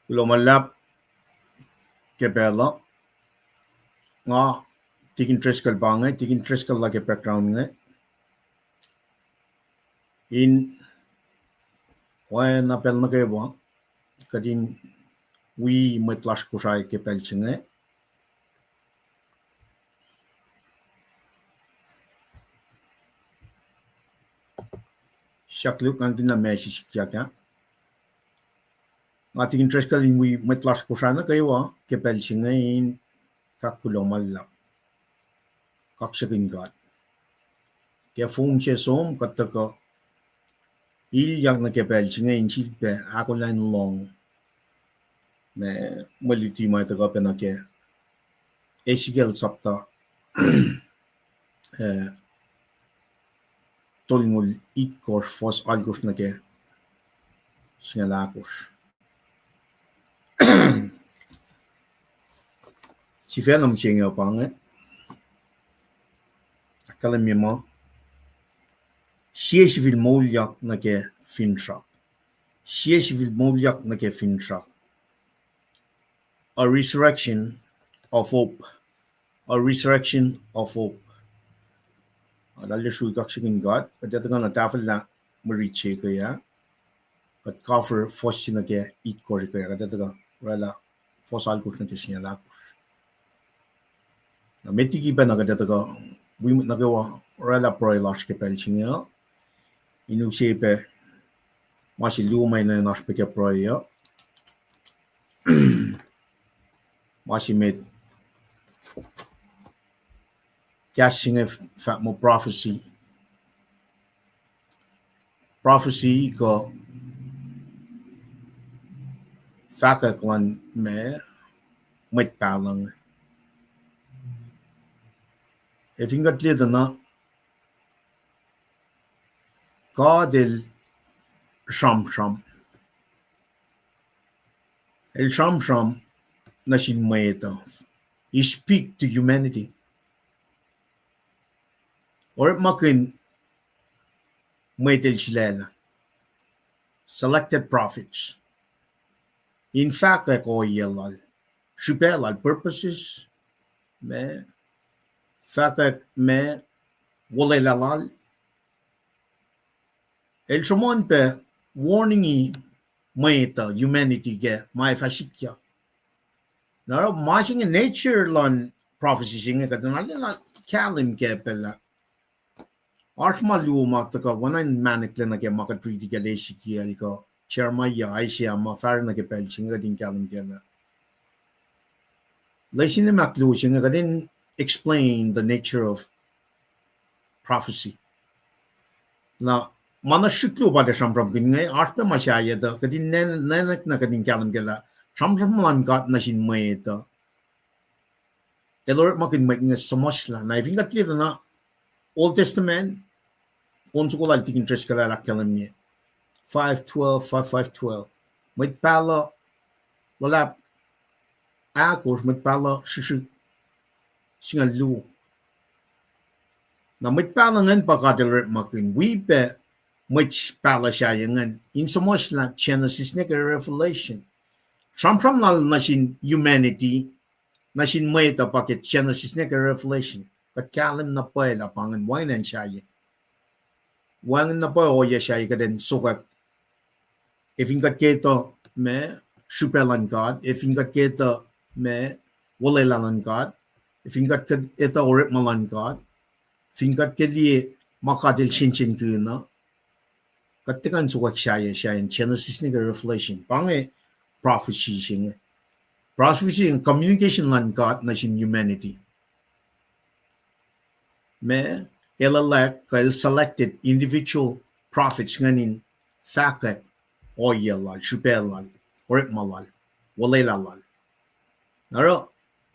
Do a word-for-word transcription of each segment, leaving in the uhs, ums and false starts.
Kuloh ma luhlahp ke pacl uh. Nga Tikin Driscoll pa inge, Tikin Driscoll lah ke background inge. In oacna pacl nuh kwewa, kuht in wi mwet lasr Kosrae ke pacl se inge. Sahk luk ngan kihn na ma sikyak ah. Nga Tikin Driscoll in wi mwet lasr Kosrae nuh kwewa ke pacl se inge in fahk kuloh ma luhlahp. Kaksakihn God ke fong se som kuht tuhkuh ilyak nuh ke pacl se inge in sifilpac ahkolah in lohng ma mwe luti ma tuhkuh pac nuh ke Ezekiel sapta, eh, tolngoul itkohsr, fuhs alkosr nuh ke singucul ahkosr. Sifacna mihsenge pa inge. Ahkkahlwemye muh, sie sifil moulyak nuh ke finsrak. Sie sifil moulyak nuh ke finsrak. A resurrection of hope. A resurrection of hope. Arlac srui kaksakihn God, kuht etuh kuh na tahfwelah mwe rit se ke ah. Kuht cover fuhs se nuh ke itkohsr ke ah, kuht etuh kuh oraclah fuhs alkosr nuh ke singucul ahkosr. Na met liki pacna kuht etuh kuh wi mwet nuh kwewa oraclah pruhe lasr ke pacl se inge uh. In use pac ma se luo ma enenuh oasr pac ke pruhe uh. Ma se met kahs se inge fahk muh prophecy. Prophecy kuh fahkwack luhn ma mwet pahluh inge. Ac fin kuht liye tuh na, God El sramsram. El sramsram nuh sin mwet uh. He speak to humanity. Orekmakihn mwet El sulaclah, selected prophets, in fahkwack ohiyac Lal, srihpac Lal, purposes, ma, fahkwack ma, olwelah Lal. El sruhmuhn pac warning-i mwet uh, humanity, ke ma ac fah sikyak. Na oruh ma se inge nature luhn prophecy se inge kuht in arulacna kahlwem kac pac lah oasr ma luo ma tuhkuh oacna in mahneklac nuh ke ma kuht riti ke Ezekiel kuh Jeremiah, Isaiah, ma fahsr nuh ke pacl se inge kuht in kahlwem kac lah lesin in ahkluo se inge kuht in explain the nature of prophecy. Na ma na srihk luo pa tuh sramsramkihn inge, oasr pac ma sahyac tuh kuht in nwackna kuht in kahlwem kac lah sramsram luhn God nuh sin mwet uh, El orekmakihn mwet inge suhmuhslah. Na fin kuht liye tuh na Old Testament, on soko lal Tikin Driscoll el ahkkahlwemye five twelve, five five twelve. Mwet pahluh luhlahp ahkosr, mwet pahluh srihsrihk singucul luo. Na mwet pahluh ingacn pa God El orekmakihn wi pac mwet pahluh sahyac ingacn in suhmuhslah Genesis nuh ke Revelation. Sramsram Lal nuh sin humanity, nuh sin mwet uh pa ke Genesis nuh ke Revelation. Kuht kahlwem na pwacye lah pa ingacn wacngihn acn sahyac. Wacngihn na pwacye ohiyac sahyac kuht in sokwack. Ac fin kuht ke etuh ma srihpac luhn God, ac fin kuht ke etuh ma olwelah luhn God, ac fin kuht ke etuh orekma luhn God, fin kuht ke liye ma God El sensenkihn uh, kuht tiac kuh in sokwack sahyac, sahyac in Genesis nuh ke Revelation. Pa inge prophecy se inge. Prophecy inge communication luhn God nuh sin humanity. Ma El elect, kuh El selected individual prophets ingacn in fahkwack ohiyac Lal, srihpac Lal, orekma Lal, olwelah Lal. Na oruh,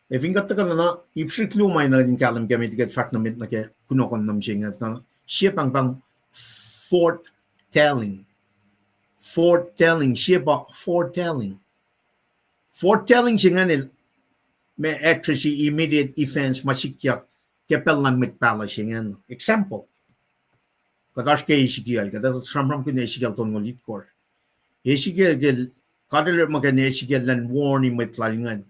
ac fin kuht tuhkuh na, ip srihk luo ma enenuh in kahlwem kac met ke kuht fahk nuh met nuh ke kunohkohn nuh mihsenge, na sie pahngpahng foretelling. Foretelling, sie pa foretelling. Foretelling se ingacn el ma address-i immediate events ma sikyak ke pacl luhn mwet pahluh se ingacn. Example, kuht oasr ke Ezekiel, kuht sramsramkihn Ezekiel tolngoul itkohsr. Ezekiel el God el orekmakihn Ezekiel elan warning mwet lal ingacn.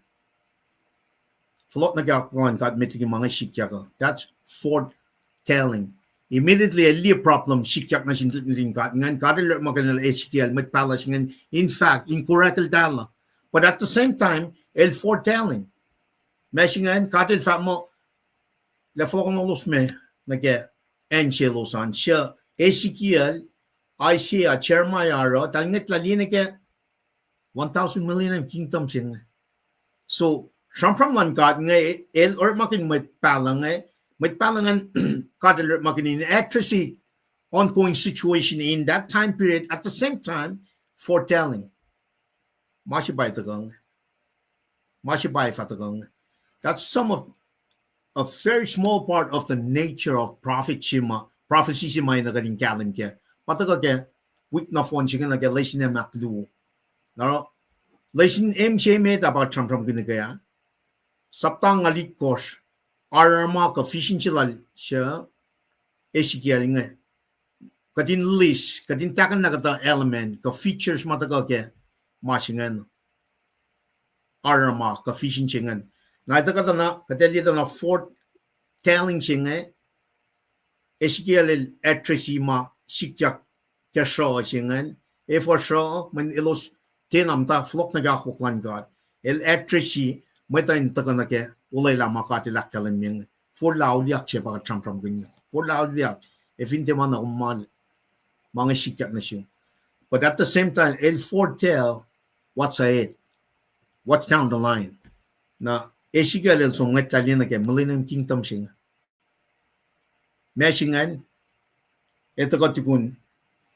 Fohlohk nuh ke akwuck luhn God met liki ma inge sikyak uh. That's foretelling. Immediately el liye problem sikyak nuh sin, nuh sin God ingacn, God el orekmakihn Ezekiel, mwet pahluh se ingacn, in fact, in korek el tala. But at the same time, el foretelling. Ma se ingacn, God el fahk muh, lah fohlohkohnolos me nuh ke acn selos an, suc Ezekiel, Isaiah, Jeremiah oruh, eltahl ngwetlah liye nuh ke one thousand millennium kingdom se inge. So, sramsram luhn God inge, el orekmakihn mwet pahluh inge, mwet pahluh ingacn, God el orekmakihn in address ongoing situation in that time period, at the same time, foretelling. Ma se pa tuhkuh inge. Ma se pa fah tuhkuh inge. That's some of, a very small part of the nature of prophet se ma, prophecy se ma enenuh kuht in kahlwem kac. Pa tuhkuh ke wik nohfohn se inge nuh ke lesin em ahkluo. Na, lesin em se met ah pa sramsramkihn nuh ke ah. Sapta nga litkosr, aruruma kuh vision se lal suc Ezekiel inge. Kuht in list, kuht in tahkuhnlah kuhtuh element kuh features ma tuhkuh ke ma se ingacn. Aruruma kuh vision se ingacn. Na etuh kuhtuh na, kuht ac liye tuh na foretelling se inge, Ezekiel el address ma sikyak ke sruh se ingacn. Efuh sruh, mweyen elos tiacna muhta fohlohk nuh ke akwuck luhn God. El address mwet uh in tuhkuh nuh ke olwelah ma God el ahkkahlwemye inge. Forlah auliyak se pa kuht sramsramkihn. Forlah auliyak. Ac fin tiac ma na kom ma, ma inge sikyak nuh sum. But at the same time, el foretell what's ahead, what's down the line. Na Ezekiel el som ngwetlah liye nuh ke millennium kingdom se inge. Ma se ingacn, etuh kuht tukun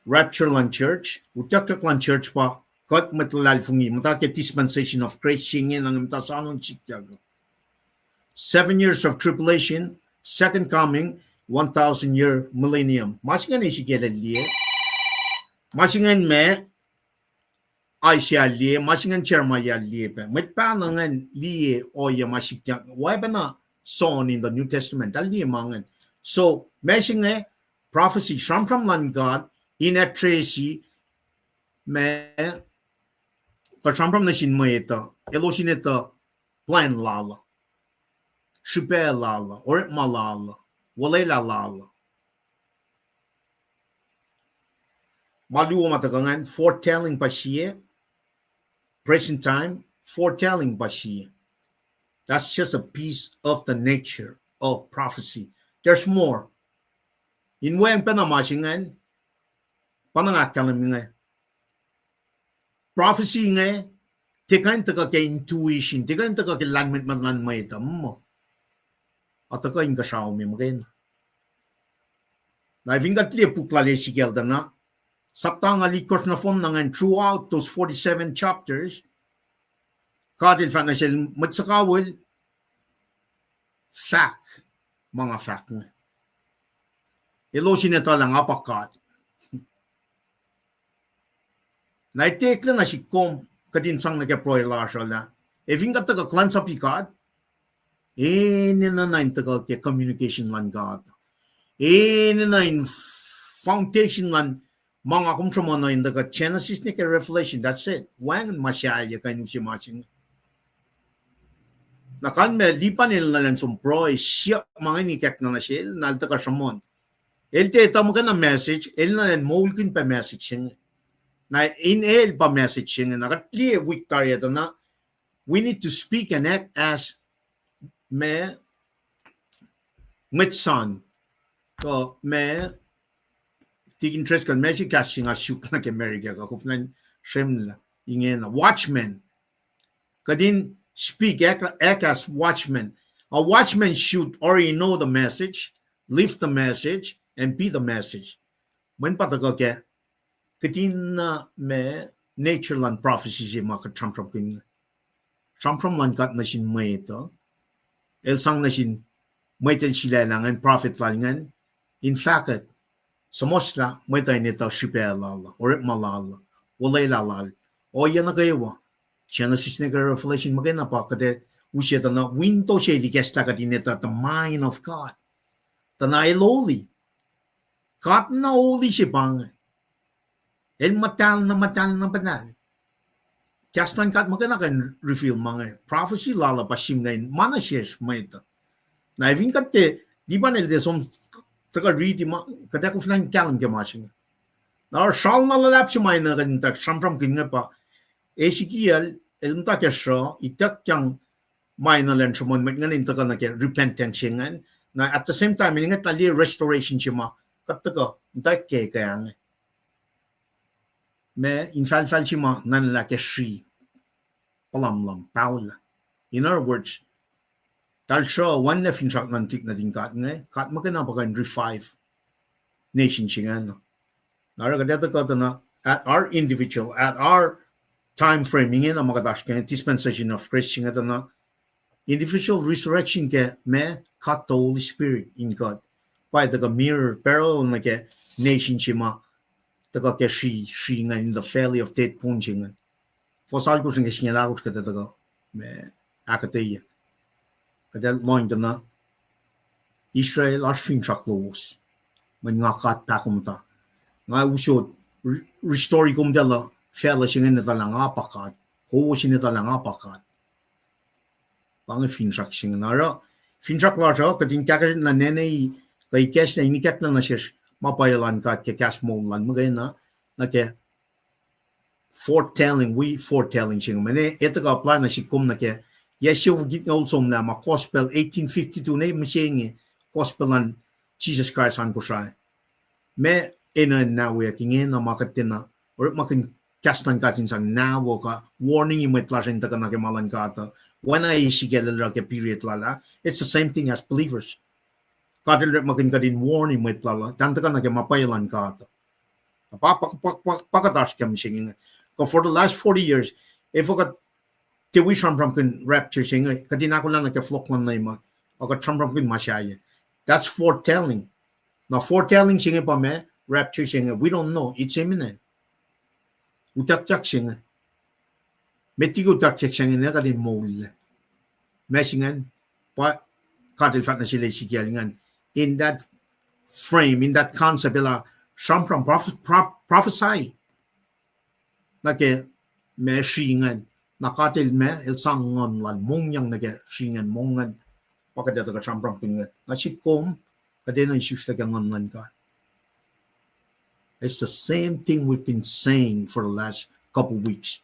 rapture luhn church, utuckyak luhn church pa kuht mwet luhlahlfongi, muhta ke dispensation of grace se inge, na inge muhta soano in sikyak. Seven years of tribulation, second coming, one thousand year millennium. Ma se ingacn Ezekiel el liye. Ma se ingacn ma Isaiah el liye, ma se ingacn Jeremiah el liye pac. Mwet pahluh ingacn liye ohiyac ma sikyak. Oacpacna John in the New Testament, el liye ma ingacn. So, ma se inge prophecy, sramsram luhn God, in address ma, kuh sramsram nuh sin mwet uh, elos in etuh plan lal uh, srihpac lal uh, orekma lal uh, olwelah lal uh. Ma luo ma tuhkuh ingacn, foretelling pa sie, present time, foretelling pa sie. That's just a piece of the nature of prophecy. There's more. In weacng pacna ma se ingacn, pa na nga ahkkahlwem inge. Prophecy inge, tiac kuh in tuhkuh ke intuition, tiac kuh in tuhkuh ke lahlmwetmwet luhn mwet uh, muh. A tuhkuh inkuhsrao me muhkwena. Na fin kuht liye puk lal Ezekiel tuh na, sapta nga litkosr nohfohn na ingacn, throughout those forty-seven chapters, God el fahk nuh sel mwet suhkawihl, fahk ma nga fahk inge. Elos in etuh lah nga pa God. Na etekla na sik kom, kuht in sang nuh ke pruhe lasr uh lah, ac fin kuht tuhkuh kuhlwacnsapuh God, enenuh na in tuhkuh ke communication luhn God. Enenuh in foundation luhn ma nga kom sruhmuhn uh in tuhkuh Genesis nuh ke Revelation, that's it. Wacngihn ma sahyac kuh in use ma se inge. Na kalmac Lipan el nuh elan som pruhe siyuck ma inge ikackna nuh sel, na el tuhkuh sruhmuhn. El tiac etuh muhkwena message, el nuh elan moulkihn pac message se inge. Na in el pa message se inge, na kuht liye wik tari ah tuh na, we need to speak and act as ma, mwet san, kuh ma, tikin Driscoll, ma se kahs se nga suk nuh ke America, kuh koflah sremlah ingena, watchman. Kuht in speak, act, act as watchman. A watchman should already know the message, live the message, and be the message. Mweyen pa tuhkuh ke, kuht in, uh, ma nature luhn prophecy se ma kuht sramsramkihn. Sramsram luhn God nuh sin mwet uh. El sang nuh sin mwet el sulaclah ingacn, prophet lal ingacn, in fahkwack, suhmuhslah mwet uh in etuh srihpac lal, orekma lal, olwelah lal. Ohiyac nuh kwewa, Genesis nuh ke Revelation, muhkwena pa kuht ac use tuh na window se el ikacslah kuht in etuh the mind of God. Tuh na el holy. God na holy se pa inge. El muhtahl na muhtahl na muhtahl. kahs luhn God muhkwena kuh in reveal ma inge. Prophecy lal uh pa sihmlac ma nuh sesr mwet uh. Na fin kuht tiac, tiac pa el tiac som tuhkuh riti ma, kuht ac koflah kahlwem ke ma se inge. Na oruh sral na luhlahp se ma inge kuht in tuh sramsramkihn inge pa Ezekiel el muhta ke sruh, ituckyang ma inge elan sruhmuhn mwet ingacn in tuhkuh nuh ke repentance se ingacn. Na at the same time, inge tuh liye restoration se ma kuht tuhkuh in tuh ke ke inge. Ma infahlfahl se ma nuhnlah ke sri, puhlamlam, paolah. In other words, tahl sruh wacnlah finsrak nuh tik nuhtin God inge, God muhkwena pa kuh in revive nation se ingacn. Na oruh kuht etuh kuht na at our individual, at our time frame, ingena ma kuht oasr ke dispensation of grace se inge tuh na individual resurrection ke ma God the Holy Spirit in God. Pa tuhkuh mirror, parallel nuh ke nation se ma tuhkuh ke sri, sri ingacn in the valley of dead bones se ingacn. Fuhs alkosr nuh ke singucul ahkosr kuht etuh kuh ma ahkuhtweyac. Kuht ac lohng tuh na Israel oasr finsrak lowos. Mweyen nga God pahkomuhta. Nga usot re-, restore kom tuh lah facluh se inge etuh lah nga pa God. Kowos in etuh lah nga pa God. Pa inge finsrak se inge. Na oruh finsrak lasr uh kuht in kahkahsrihk na nene kuh ikacslah in ikacklah nuh sesr ma pwacye luhn God ke kahs moul lal muhkwena, nuh ke foretelling, wi foretelling se inge. Mweyen etuh kuh apply nuh sihk kom nuh ke yac siofok itngoul somlah ma gospel eighteen fifty-two ne mihsenge gospel luhn Jisus Kraist an Kosrae. Ma enenuh in nahweyuck ingena ma kuht tiacna orekmakihn kahs luhn God in sang nahwuck uh, warning-i mwet lasr in tuhkuh nuh ke ma luhn God uh. Oacna Ezekiel el oruh ke period lal ah, it's the same thing as believers. God el orekmakihn kuht in warning mwet lal uh, tuh in tuhkuh nuh ke ma pwacye luhn God uh. Pa, pa, pa, pa, pa kuht oasr ke mihsenge inge. Kuh for the last forty years, efuh kuht tiac wi sramsramkihn rapture se inge, kuht in ahkolah nuh ke fohlohk luhn Leum uh, a kuht sramsramkihn ma sahyac. That's foretelling. Na foretelling se inge pa ma rapture se inge, we don't know, it's imminent. Utuckyak se inge. Met liki utuckyak se inge, na kuht in moul. Ma se ingacn, pa God el fahk nuh sel Ezekiel ingacn, in that frame, in that concept, el ah sramsram proph-, proph-, prophesy nuh ke ma sri ingacn. Na God el ma, el sang nguhn lal mongyang nuh ke sri ingacn, mong ingacn, pa kuht etuh kuh sramsramkihn inge. Na sihk kom, kuht enenuh in isuslac ke nguhn luhn God. It's the same thing we've been saying for the last couple weeks.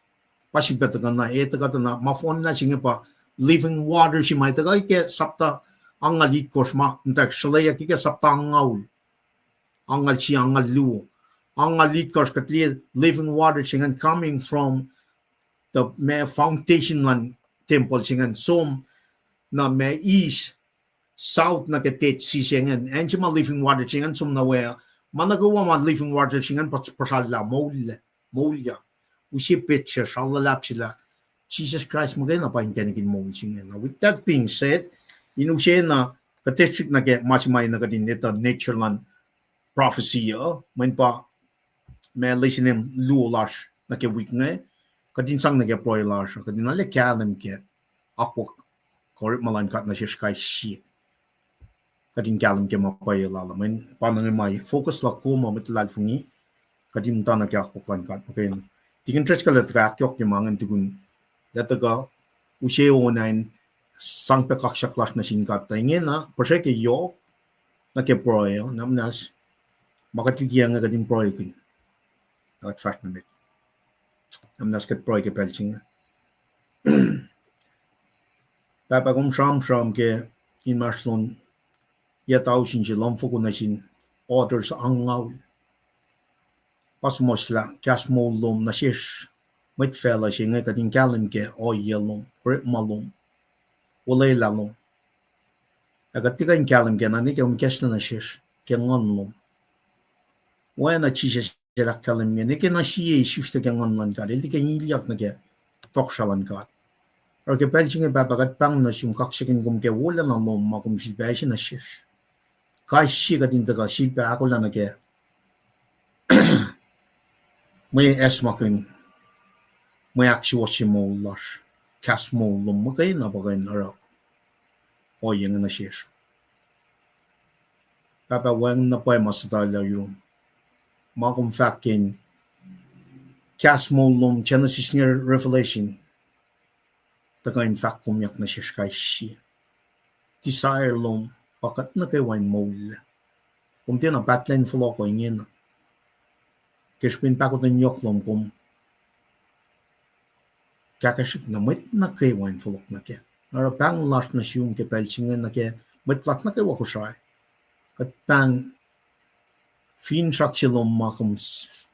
Pa sifilpac tuhkuh na, e tuhkuh tuh na, ma fohnlah se inge pa living water se ma tuhkuh ke sapta angngaul itkohsr ma, in fact, sruhlweyuck ke sapta angngaul. Angngaul sie, angngaul luo. Angngaul itkohsr kuht liye living water se ingacn coming from the ma foundation luhn tempuhl se ingacn som nuh ma east, south nuh ke Dead Sea se ingacn. Acn se ma living water se ingacn som nuh we, ma nuh kwewa ma living water se ingacn puhs-, puhsrallah moul, moulyak. Use petsac, sral luhlahp se lah Jisus Kraist muhkwena pa inkacnek in moul se ingacn. Now, with that being said, in use na kuht srihk nuh ke ma se ma enenuh kuht in etuh nature luhn prophecy uh, mweyen pa ma lesin luo lasr nuh ke wik inge, kuht in sang nuh ke pruhe lasr uh, kuht in arlac kahlwem ke akwuck kuh orekma luhn God nuh sesr kais sie. Kuht in kahlwem ke ma pwacye lal uh, mweyen pa inge ma focus luhk uh, ma mwet luhlahlfongi, kuht in muhta nuh ke akwuck luhn God muhkwena. Tikin Driscoll el tuhkuh ahkyohkye ma ingacn tukun, el tuhkuh use on in sang pac kaksak lasr nuh sin God tuh ingena, puhsreke yohk nuh ke pruhe uh, na muhnahs ma kuht liki inge kuht in pruhekihn. Na kuht fahsr nuh met. Na muhnahs kuht pruhe ke pacl se inge. Pahpah, kom sramsram ke inmahsrlon yac tausin se lumfoko nuh sin authors angngaul. Pa suhmuhslah kahs moul lom nuh sesr mwet facluh se inge kuht in kahlwem ke ohiyac lom, orekma lom, olwelah lom. Ac kuht tiac kuh in kahlwem ke na nwe ke kom ikacslah nuh sesr ke nguhn lom. Oacna Jisus el ahkkahlwemye, nwe ke na sie isuslac ke nguhn luhn God, el tiac kuh in ilyak nuh ke tohkohsrahi luhn God. Oruh ke pacl se inge Pahpah kuht pahngon nuh sum, kaksakihn kom ke wolacna lom ma kom sifilpac ase nuh sesr. Kais sie kuht in tuhkuh sifilpac ahkolah nuh ke mwe acsmakihn, mwe ahksuwohsye moul lasr, kahs moul lom muhkwena pa kuh in oruh ohiyac inge nuh sesr. Pahpah, wacngihn na pwacye ma suhtuhlah yurum. Ma kom fahk in Kahs moul lom, Genesis inge Revelation, tuhkuh in fahk komyak nuh sesr kais sie. Desire lom pa kuht nuh kwewa in moul. Kom tiacna pahtlac in fohlohk ingena. Ke srihpen pahkotwen yohk lom kom kahkahsrihk na mwet nuh kwewa in fohlohk nuh kac. Oruh pahng lasr nuh sum ke pacl se inge nuh ke mwet lasr nuh kwewa Kosrae. Kuht pahng finsrak se lom ma kom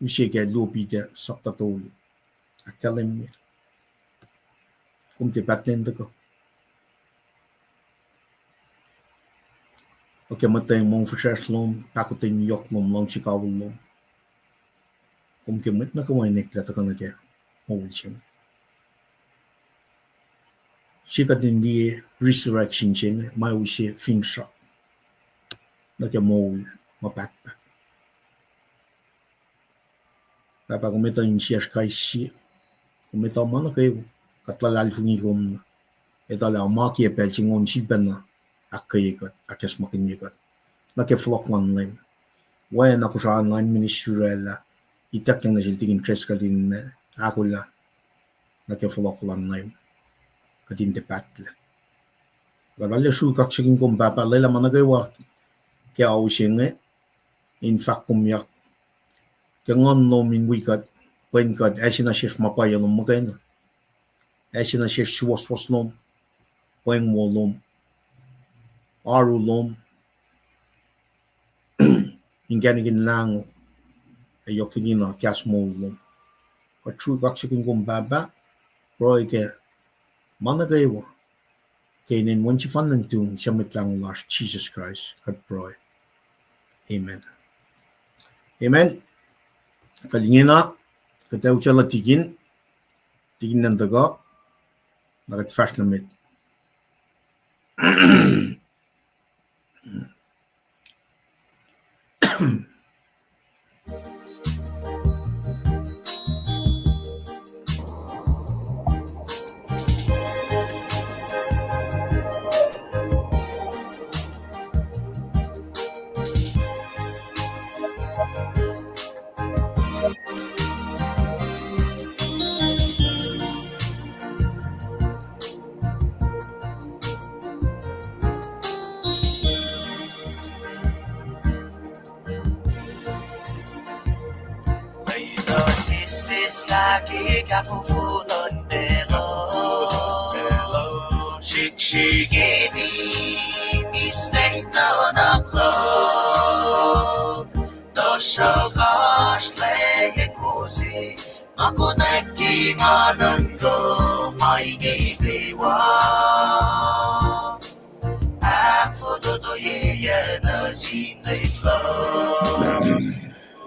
use ke Luo Piter sapta tolu. Ahkkahlwemye. Kom tiac pahtlac in tuhkuh. Oke, muhtweng mongfihsrwacsr lom, pahkotwen yohk lom, luhngse kawihl lom. Kom ke mwet nuh kwewa in eklac tuhkuh nuh ke moul se inge. Sie kuht in liye resurrection se inge, ma use finsrak nuh ke moul ma pahtpaht. Pahpah, kom etuh insiyacsr kais sie. Kom etuh ma nuh kwewa. Kuht luhlahlfongi kom na. Etuh lah ma ke pacl se inge on sifilpacna ahkkweye kuht, ahkacsmakihnye kuht nuh ke fohlohk luhn Leum. Oacna Kosrae Online Ministry oraclah, ituckyang nuh sel Tikin Driscoll in ahkolah nuh ke fohlohk luhn Leum. Kuht in tiac pahtlac. Kuht arlac sruhk kaksakihn kom Pahpah, lwelah ma nuh kwewa ke ao se inge in fahk komyak ke nguhn lom in wi kuht, pwen kuht, ase nuh sesr ma pwacye lom muhkwena. Ase nuh sesr suwohswohs lom, pweng wo lom, oaru lom, inkacnek in lahngo, ac yohk likina kahs moul lom. Kuht sruhk kaksakihn kom Pahpah, pruhe ke ma nuh kwewa ke inen Wen sefanna nuhtum, suc Mwet Lahngo lasr, Jisus Kraist, kuht pruhe. Amen. Amen. Kuht ingena, kuht ac usaclah Tikin, Tikin in tuhkuh, na kuht fahsr nuh met. Lwelah sesseslah ke kahfofo luhn pacl uh, srihksrihk ac misac in nuhnak luhk, tuhsruhk oasr lwacyacn Moses, ma konwacack ke nga nuhnkuh ma inge kwewa ahkfototoye nuh sin Leum.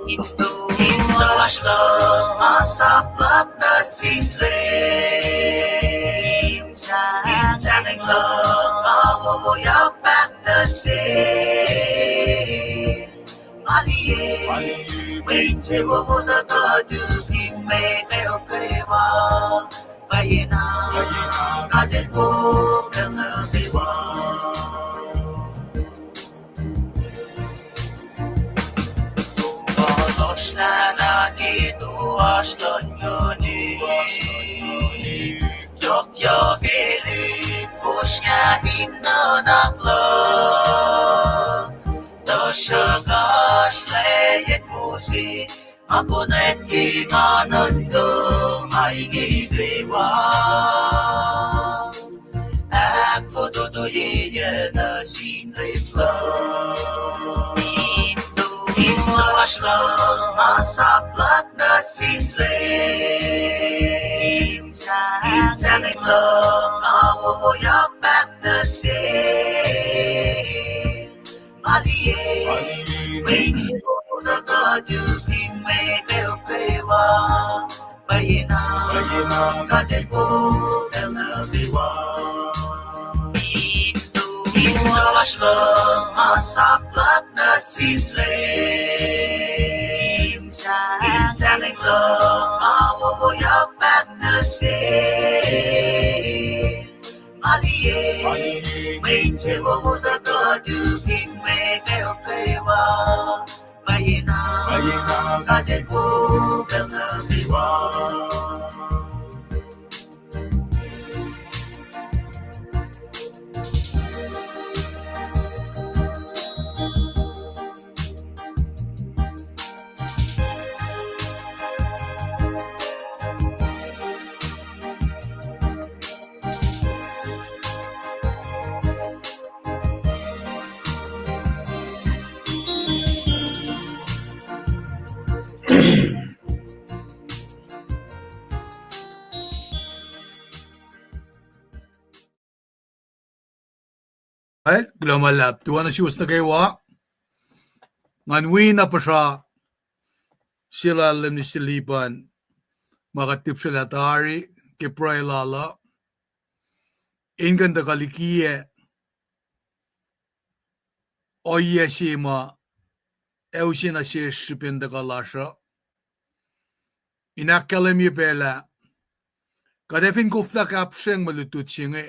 Intu in lohsr luhk ma sap luhk nuh sin Leum, sahngweng luhk ma wowoyak paht nuh sel. Maliye, mwe insewowo tuhkuh tukun mwet kwewa. Pwacyena, God El po pacl nuh kwewa. Som pa lohsrlah na ke toasr luhn nguhn, yohkyak elihk fosrngah in nuhnak luhk, tuhsruhk oasr lwacyacn Moses, ma konwacack ke nga nuhnkuh ma inge kwewa ahkfototoye nuh sin Leum. Intu in lohsr luhk ma sap luhk nuh sin Leum, sahngweng luhk ma wowoyak paht nuh sel. Maliye, mwe insewowo tuhkuh tukun mwet kwewa. Pwacyena, God El po pacl nuh kwewa. Intu in lohsr luhk ma sap luhk nuh sin Leum, sahngweng luhk ma wowoyak paht nuh sel. Maliye, mwe insewowo tuhkuh tukun mwet kwewa. Pwacyena, God El po pacl nuh kwewa. Well, kuloh ma luhlahp, tuh oacna suwos nuh kwewa. Ngan wi na puhsra se lal Leum nuh sel Lipan, ma kuht lihpsrelah tari ke pruhe lal uh, in kuh in tuhkuh likiyac ohiyac se ma ac use nuh sesr srihpen tuhkuh lasr uh, in ahkkahlwemye pacl ah, kuht ac fin koflah kapsreng mwe lutlut se inge,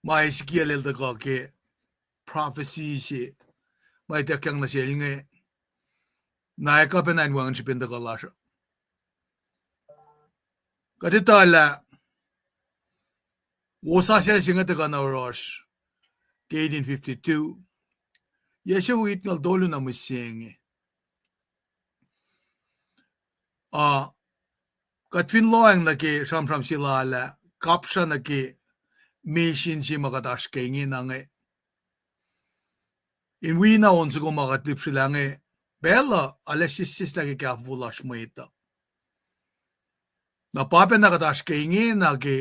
ma Ezekiel el tuhkuh ke prophecy se ma ituckyang nuh sel inge, na ac kuh pacna in wacngihn srihpen tuhkuh lasr uh. Kuht etuh lah wosasuc se inge tuhkuh na yohrohsr ke eighteen fifty-two. Yac se itngucul tolu na mihsenge. Ah, kuht fin lohacng nuh ke sramsram se lal ah, kapsra nuh ke misin se ma kuht oasr ke ingena inge, in wi na on soko ma kuht lihpsrelah inge, pacl uh arlac sesseslah ke kahfofo lasr mwet uh. Na pa pacna kuht oasr ke ingena ke,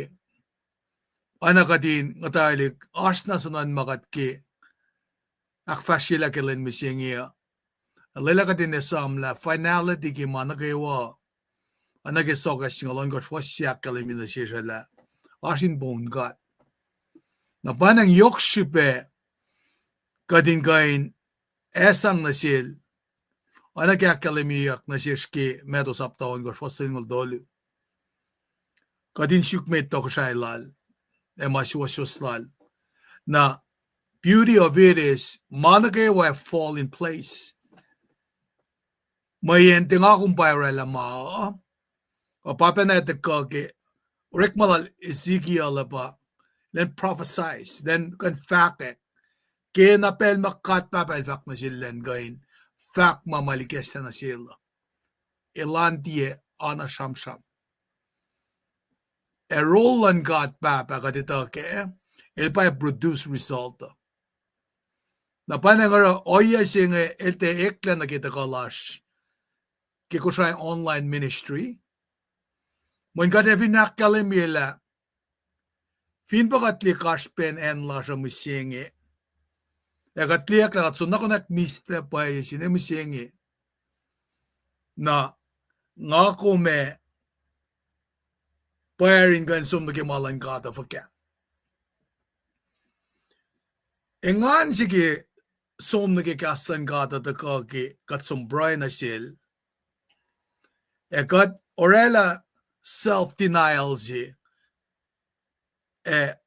oacna kuht in nguhtwaclihk oasr na soenna ma kuht ke ahkfahsryelah ke lwen mihsenge uh. Lwelah kuht in esam lah finality ke ma nuh kwewa, oacna ke Sohkahs singucul ohnkohsr, fuhs se ahkkahlwemye nuh sesr lah oasr in poun God. Na pwacnwacng yohk srihpac kuht in kuh in sang nuh sel, oacna ke ahkkahlwemyeyuck nuh sesr ke Matthew sapta ohnkohsr, fuhs tolngoul tolu. Kuht in suk met tohkohsrahi lal ac ma suwohswohs lal. Na beauty of it is, ma nuh kwewa fall in place. Mweyen tiac nga kom pa orwaclah ma uh, uh, pa pacna tuhkuh ke orekma lal Ezekiel uh pa, elan prophesies, elan kuh in fahkwack. Ke na pacl ma God Pahpah el fahk nuh sel elan kuh in fahk ma ma ikacslah nuh sel uh, elan tiac oacna sramsram. Ac role luhn God Pahpah kuht etuh kac, el pa produce result uh. Na pwacnwacng oruh ohiyac se inge el tiac eklac nuh ke tuhkuh lasr ke Kosrae online ministry, mweyen kuht ac fin ahkkahlwemye lah fin pa kuht liye kasrpen acn lasr uh mihsenge, ac kuht liye lah kuht soenna konwacack mihslac pwacye se inge mihsenge, na nga kom ac pwacr in kuh in som nuh ke ma luhn God uh fuhkah? Engan se ke som nuh ke kahs luhn God uh tuhkuh ke kuht som pruhe nuh sel, ac kuht orwaclah self-denial se, ac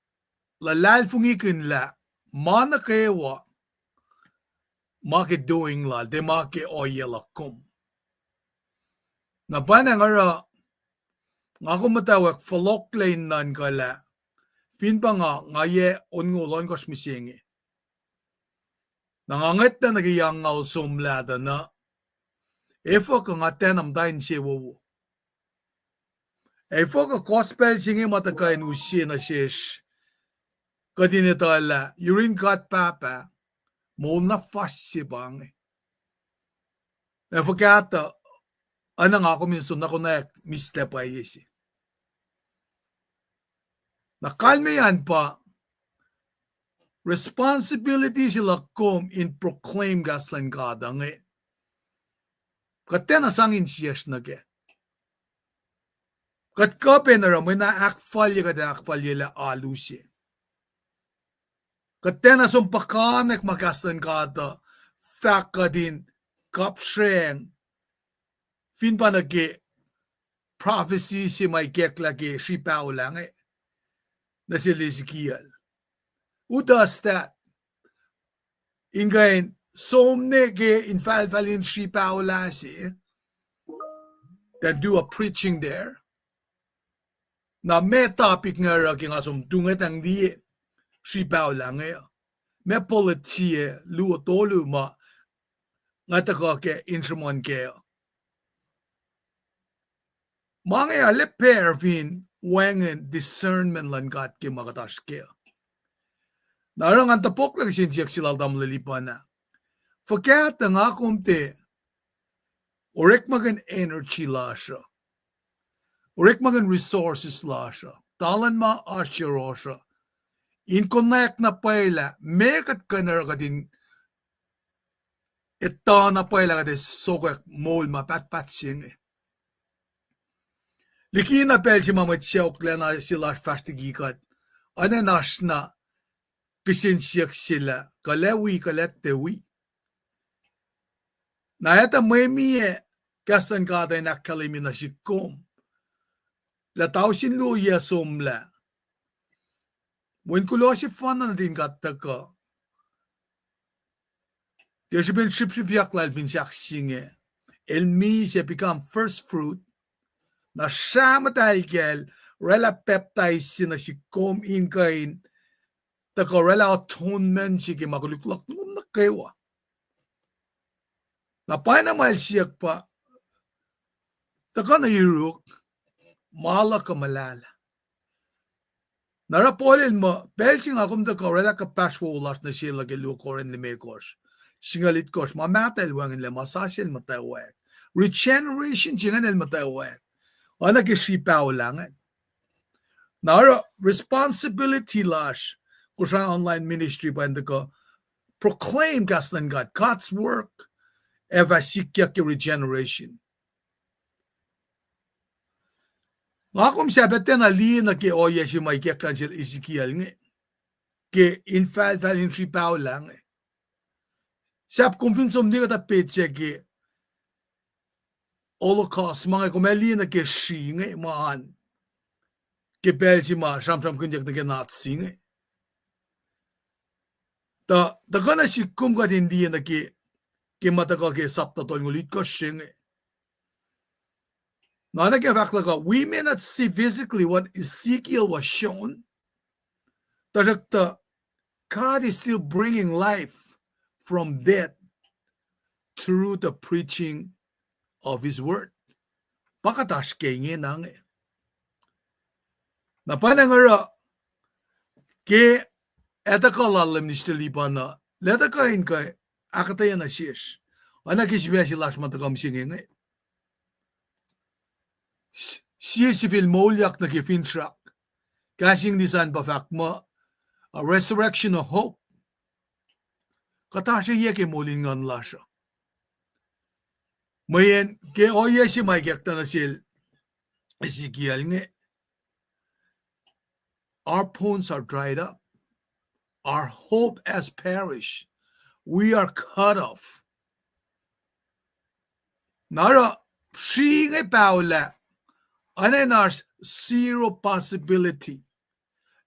luhlahlfongi kihn lah ma nuh kwewa, ma ke doing lal, tiac ma ke ohiyac luhk kom. Na pwacnwacng oruh nga kom muhtwacwacack fohlohklac in nuhnkuh lah fin pa nga, nga yac onngoul ohnkohsr mihsenge, na nga ngwetlah nuh ke yac angngaul somlah tuh na, efuh kuh nga tiacna muhta insewowo? Efuh kuh gospel se inge ma tuhkuh in use nuh sesr, kuht in etuh lah yurin God Pahpah, moul na fuhs se pa inge. Ac fuhkah tuh, oacna nga kom in soenna konwacack mihslac pwacye se. Na kalmeyac an pa responsibility se luhk kom in proclaim kahs luhn God uh inge. Kuht tiacna sang insiyacsr nuh kac. Kuht kuh pac in oruh mwe na ahkfalye kuht ahkfalyelah alu se. Kuht tiacna som puhkantwen ma kahs luhn God uh fahk kuht in kapsreng, fin pa nuh ke prophecy se ma ikacklah ke srihpac lah inge nuh sel Ezekiel. Who does that? In kuh in som nuh ke infahlfahl in srihpac lah se, then do a preaching there. Na ma topic inge oruh ke nga som tungwetang liye srihpac lah inge uh, ma bullet sie luo tolu ma nga tuhkuh ke in sruhmuhn kac uh. Ma inge arlac pair fin wacngihn discernment luhn God ke ma kuht oasr kac uh. Na oruh ngan topuk lah kihsen siyuck se lal tamuhlwel Lipan ah, fuhkah tuh nga kom tiac orekmakihn energy lasr uh, orekmakihn resources lasr uh, talan ma oasr yohrohsr uh, in konwacack na pwacye lah meac kuht kuh in oruh kuht in etuh na pwacye lah kuht ac sokwack moul ma pahtpaht se inge. Likina pacl se ma mwet sacohk lacna se lasr fahsr liki kuht, oacna oasr na kihsen siyuck se lah kuh lah wi, kuh lah tiac wi. Na etuh mwe mi ah kahs luhn God in ahkkahlwemye nuh sihk kom lah tausin luo yac somlah, wen kuloh sefanna nuhtin God tuhkuh, ke srihpen srihpsrihpyak lal fin sahk se inge, el misac become first fruit, na srah muhtahl kacl oraclah pacptais se nuh sihk kom in kuh in tuhkuh oraclah atonement se ke ma koluk luhk nuh kwewa. Na pwacyena ma el siyuck pa, tuhkuh nuh yuruk, ma luhk uh muhlahlah. Na oruh Paul el muh pacl se nga kom tuhkuh oraclah kuhpahsr wowo lasr nuh sel uh ke luo Corinth limekohsr, singucul itkohsr, ma mahtuh el wacngihnlac, ma sasuc el muhtwacwacack. Regeneration se ingacn el muhtwacwacack. Oacna ke sri paholah ingacn. Na oruh responsibility lasr, Kosrae online ministry pa in tuhkuh proclaim kahs luhn God, God's work, ac fah sikyak ke regeneration. Nga kom sahp tiacna liye nuh ke ohiyac se ma ikacklah nuh sel Ezekiel inge, ke infahlfahl in sri paholah inge. Sahp kom fin som liye kuhtuh petsac ke Holocaust ma inge, kom ac liye nuh ke sri inge ma an, ke pacl se ma sramsramkihnyuck nuh ke Nazi inge. Tuh, tuhkuh nuh sihk kom kuht in liye nuh ke, ke ma tuhkuh ke sapta tolngoul itkohsr se inge. Na nuh ke fahk luhk uh, we may not see physically what Ezekiel was shown, tuhsruhktuh God is still bringing life from death through the preaching of his word. Pa kuht oasr ke ingena inge. Na pwacnwacng oruh ke etuh kuh lal Minister Lipan uh, lah tuhkuh in kuh ahkuhtweyac nuh sesr, oacna ke sifac se lasr ma tuhkuh mihsenge inge. Sie sifil moulyak nuh ke finsrak. Kahs English an pa fahk muh, a resurrection of hope. Kuht oasr yac ke moul in nguhn lasr uh. Mweyen ke ohiyac se ma ikacklah nuh sel Ezekiel inge, our bones are dried up. Our hope has perished. We are cut off. Na oruh, sri inge paholah, oacna in oasr zero possibility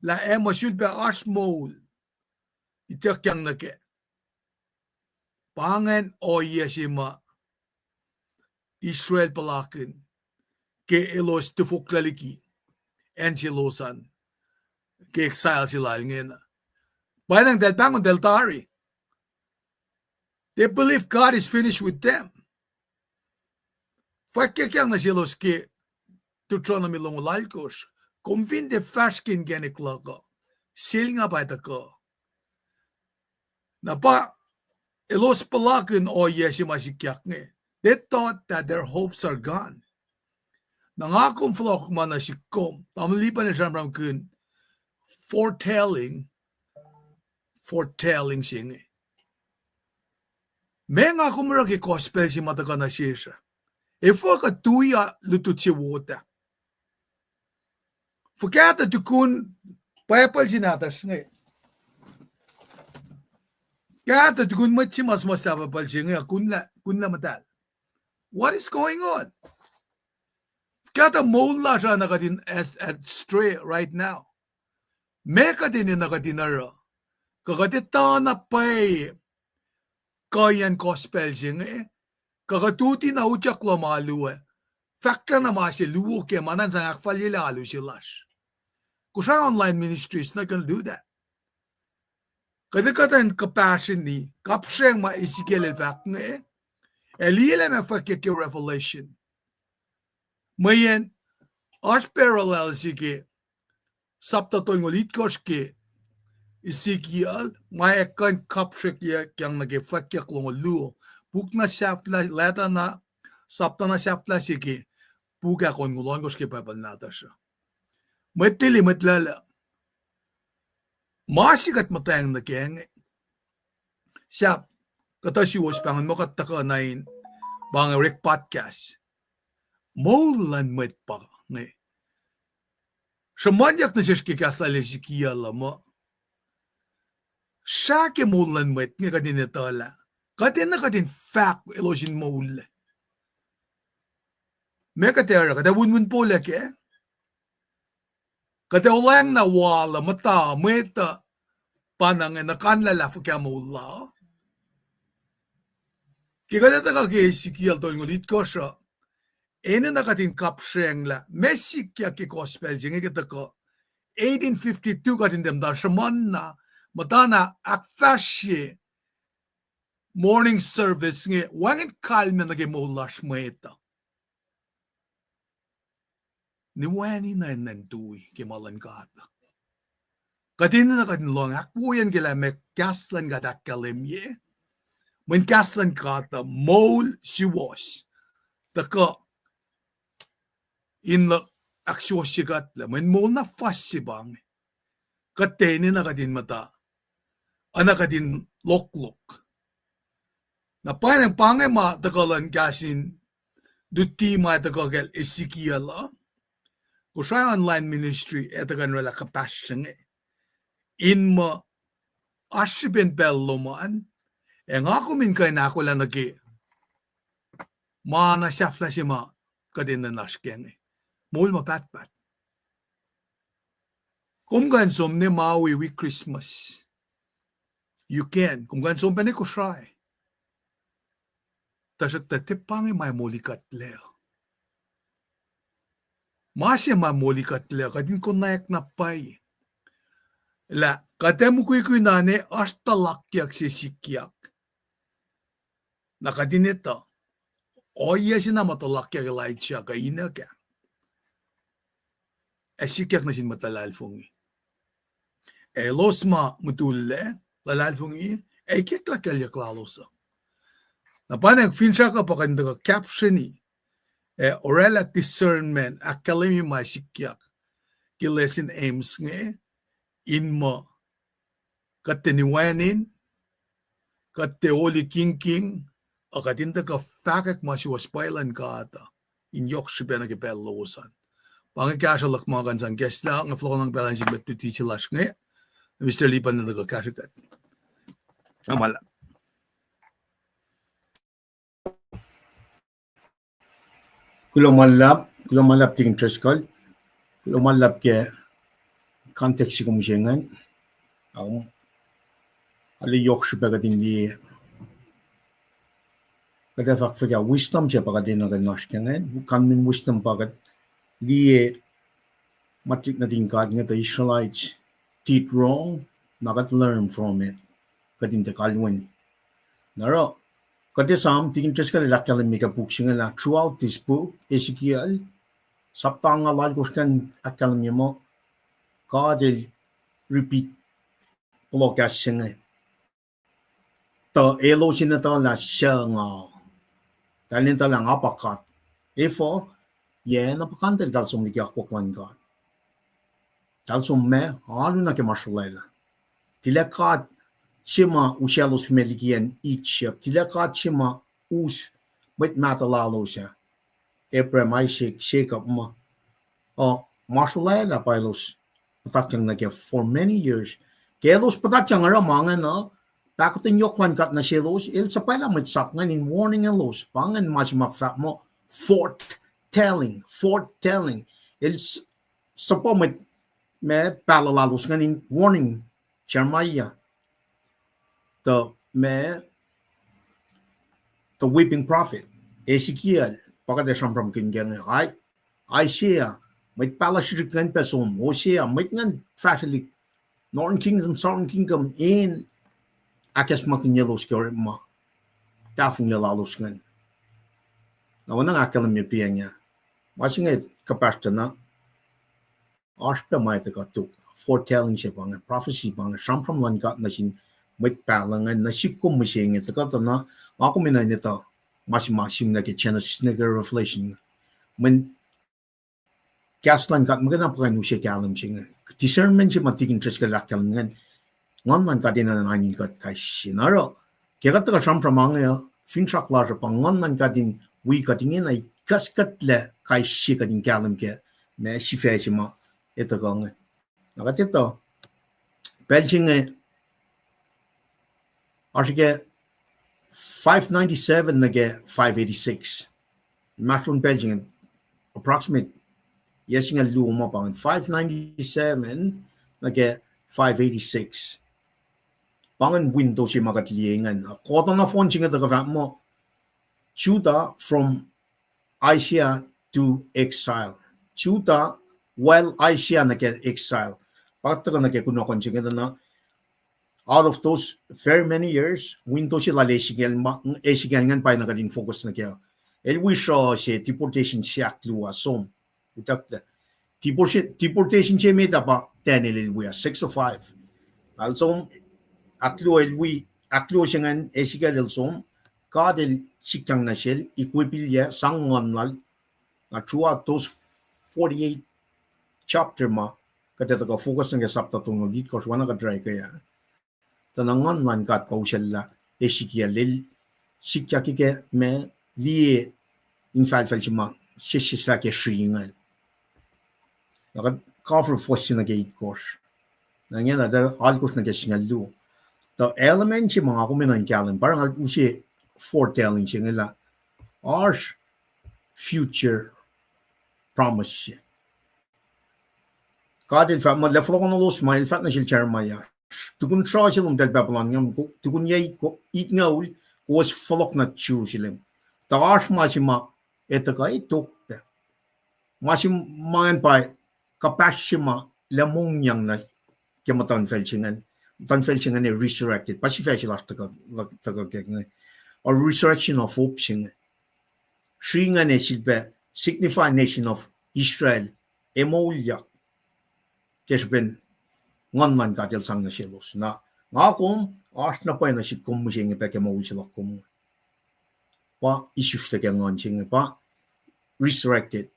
lah ac muh sulpac oasr moul ituckyang nuh kac. Pa ingacn ohiyac se ma Israel puhlakihn ke elos tufoklah liki acn selos an, ke exile se lal ingena. Pwacnwacng eltahl pahngon eltahl tari, they believe God is finished with them. Fwackyuckyang nuh selos ke Deuteronomy longoul alkosr, kom fin tiac fahsr ke inkacnek luhk uh, selnga pa tuhkuh. Na pa elos puhlakihn ohiyac se ma sikyak inge. They thought that their hopes are gone. Na nga kom fohlohk ma nuh sihk kom, tamuhlwel Lipan el sramsramkihn foretelling, foretelling se inge. Meac nga kom oruh ke gospel se ma tuhkuh nuh sesr uh? Efuh kuh tui lutlut se wot ah? Fuhkah tuh tukun Bible se nahtuhsr inge, kahtuh tukun mwet se ma suhmuhslah Bible se inge, kunlah, kunlah muhtahl. What is going on? Kahtuh moul lasr uh na kuht in at, at stray right now. Meac kuht enenuh kuht in oruh? Kuh kuht etuh na pwacye kuhiyacn gospel se inge? Kuh kuht uti na utyak luhn alu ah, fahklah na ma se luo kac ma na in sang ahkfalyelah alu se lasr? Kosrae Online Ministry is not gonna do that. Kuht ac kuh in kuhpahsrweni, kapsreng ma Ezekiel el fahk inge, ac liye lah meac fwackyuck ke Revelation. Mweyen oasr parallel se ke sapta tolngoul itkohsr ke Ezekiel, ma ac kuh in kapsrwekyang nuh ke fwackyuck longoul luo. Puk na sahflah, leta na, sapta na sahflah se ke puk ahkonngoul ohnkohsr ke Bible nahtuhsr uh. Mwet lili, mwet lala, ma se kuht muhtwacng nuh kac inge, sahp kuhtuh suwos pahngon muh kuht tuhkuh na in pa inge orek podcast. Moul luhn mwet pa inge. Sruhmuhnyuck nuh sesr ke kahs lal Ezekiel uh muh, srah ke moul luhn mwet inge kuht in etuh lah kuht enenuh kuht in fahk elos in moul lac. Meac kuht ac oruh? Kuht ac winwin polac kac? Kuht ac olweacng na wal uh muhta mwet uh pa na inge nuh kanlah lah fuhkah moul la uh? Ke kuht etuh ke Ezekiel tolngoul itkohsr uh, enenuh kuht in kapsreng lah meac sikyak ke gospel se inge ke tuhkuh eighteen fifty-two kuht in tiac muhta sruhmuhn na, muhta na ahkfahsrye morning service inge wacngihn kalmac nuh ke moul lasr mwet uh. Niwacni na enenuh in tui ke ma luhn God uh. Kuht enenuh kuht in lohng ahkwoyacn ke lah meac kahs luhn God ahkkahlwemye. Mweyen kahs luhn God uh moul suwohs. Tuhkuh in ahksuwohsye kuht lah mweyen moul na fuhs se pa inge. Kuht tiac enenuh kuht in muhta, oacna kuht in loklok. Na pa inge, pa inge ma tuhkuh luhn kahs in luti ma tuhkuh kacl Ezekiel uh. Kosrae Online Ministry ac tuhkuh in oraclah kuhpahsr se inge in muh oasr srihpen pacl lom an, ac nga kom in kuh in ahkolah nuh ke ma na sahflah se ma kuht enenuh in oasr kac inge. Moul ma pahtpaht. Kom kuh in som ne Maui wi Christmas. You can. Kom kuh in som pacna Kosrae. Tuhsruhktuh tiac pa inge ma molikuhtlac. Ma se ma molikuhtlac, kuht in konwacack na pwacye lah kuht ac mukwikwi na ne oasr tuhlakyuck se sikyak. Na kuht in etuh, ohiyac se na ma tuhlakyuck Elijah kuh inuck ah, ac sikyak nuh sin mwet luhlahlfongi. Elos ma mutullac, luhlahlfongi, ac ikacklah kuclyuck lalos uh. Na pa inge finsrak uh pa kuht in tuhkuh kapsreni, ac oraclah discernment, ahkkahlwemye ma sikyak ke lesin Amos inge, in muh kuht tiac niwacnin, kuht tiac holy kingking, ac kuht in tuhkuh fahkwack ma suwohs pwacye luhn God uh in yohk srihpac nuh ke pacl lowos an. Pa inge kahsruh luhk ma kuh in sang kahslah, nga fohlohkohnang pacl an sin mwet luti se lasr inge, Mister Lipan, in tuhkuh kahsrwe kuht. Amala. Kuloh ma luhlahp, kuloh ma luhlahp Tikin Driscoll. Kuloh ma luhlahp ke context se kom use ingacn. Ac arlac yohk srihpac kuht in liye, kuht ac fahk fuhkah, wisdom se pa kuht enenuh kuh in oasr ke ingacn, kalmacn wisdom pa kuht liye ma tuhlihk nuhtin God inge, the Israelites did wrong, na kuht learn from it, kuht in tiac kalweni. Na oruh, kuht esam, Tikin Driscoll el ahkkahlwemye ke puk se inge lah throughout this book, Ezekiel, sapta nga lahlkohsr an ahkkahlwemye muh God el repeat pohloh kahs se inge. Tuh elos in etuh lah suc nga, eltahl in etuh lah nga pa God. Efuh? Yac na puhkantwen eltahl som liki akwuck luhn God. Eltahl som ma, alu na ke ma srolwaclah. Tilac God se ma usaclos me liki acn Egypt. Tilac God se ma us mwet mahtuh lalos ah, Abraham, Isaac, Jacob ma, uh, ma srolwaclah pa elos puhtatyang nuh kac for many years. Ke elos puhtatyang oruh ma ingacn uh, pahkotwen yohk luhn God nuh selos, el suhpwaclah mwet sap ingacn in warning elos. Pa ingacn ma se ma fahk muh foretelling, foretelling. El s-, suhpwaclah mwet ma pahluh lalos ingacn in warning, Jeremiah, tuh ma, the weeping prophet, Ezekiel, pa kuht ac sramsramkihn ke inge, Isaiah, mwet pahluh srihsrihk ingacn pac som, Hosea, mwet ingacn fahsrwelihk, Northern Kingdom, Southern Kingdom, in ahkacsmakihnyelos ke orekma tahfonglac lalos ingacn. Na oacna nga ahkkahlwemye piacng ah, ma se inge kuhpahsr tuh na, oasr pac ma etuh kuh tok, foretelling se pa inge, prophecy pa inge, sramsram luhn God nuh sin mwet pahluh ingacn, nuh sihk kom mihsenge, tuh kuhtuh na, nga kom in etuh ma se ma sim nuh ke Genesis nuh ke Revelation. Mweyen kahs luhn God muhkwena pa kuh in use kahlwem se inge. Discernment se ma Tikin Driscoll el ahkkahlwem ingacn, Nguhn luhn God enenuh in kuht kais sie. Na oruh, ke kuht tuhkuh sramsram inge uh, finsrak lasr uh pa Nguhn luhn God in wi kuht ingena ikaskutlac kais sie kuht in kahlwem ke ma sifac se ma etuh kuh inge. Na kuht etuh, pacl se inge, oasr ke five ninety-seven nuh ke five eighty-six. Inmahsrlon pacl se inge, approximate, yac singucul luo ma pa ingacn, five ninety-seven nuh ke five eighty-six. Pa ingacn window se ma kuht liye ingacn. Kuht na fohn se inge tuhkuh fahk muh Judah from Asia to exile. Judah, well, Asia nuh ke exile. Pa tuhkuh nuh ke kunohkohn se inge tuh na, out of those very many years, window se lal Ezekiel ma, Ezekiel ingacn pa na kuht in focus nuh ke. El wi sruh se deportation se ahkluo som. Utucklac. Deportation, deportation se met ah pa Daniel el wi ah, six oh five. Al som, ahkluo el wi, ahkluo se ingacn Ezekiel el som, God el sikyang nuh sel, equip-ilyac, sang nguhn lal, na throughout those forty-eight chapter ma, kuht ac tuhkuh focus nuh ke sapta tolngoul itkohsr, oacna kuht orwaclah ke ah. Tuh na Nguhn luhn God pa usacllah Ezekiel el sikyak ke ma liye infahlfahl se ma sesseslah ke sri ingacn. Na kuht cover fuhs se nuh ke itkohsr. Na ingena tuh alkohsr nuh ke singucul luo. Tuh element se ma nga kom enenuh in kahlwem, pa nga use foretelling se inge lah oasr future promise se. God el fahk muh, lah fohlohkohnolos ma, el fahk nuh sel Jeremiah, tukun sruh se lom tuhl Babylon ingacn, tukun yac itngucul, kowos fohlohk nuh Jerusalem. Tuh oasr ma se ma etuh kuh tok pac. Ma se ma ingacn pa kuhpahsr se ma lah mongyang nuh ke muhtuhnfacl se ingacn, muhtuhnfacl se ingacn ac resurrected. Pa sifac se lasr tuhkuh, tuhkuh ke inge. A resurrection of hope se inge. Sri ingacn ac sifilpac signify nation of Israel ac moulyak ke srihpen Nguhn luhn God el sang nuh selos. Na nga kom, oasr na pwacye nuh sihk kom mihsenge pac ke moul se luhk kom. Pa isuslah ke nguhn se inge, pa resurrected,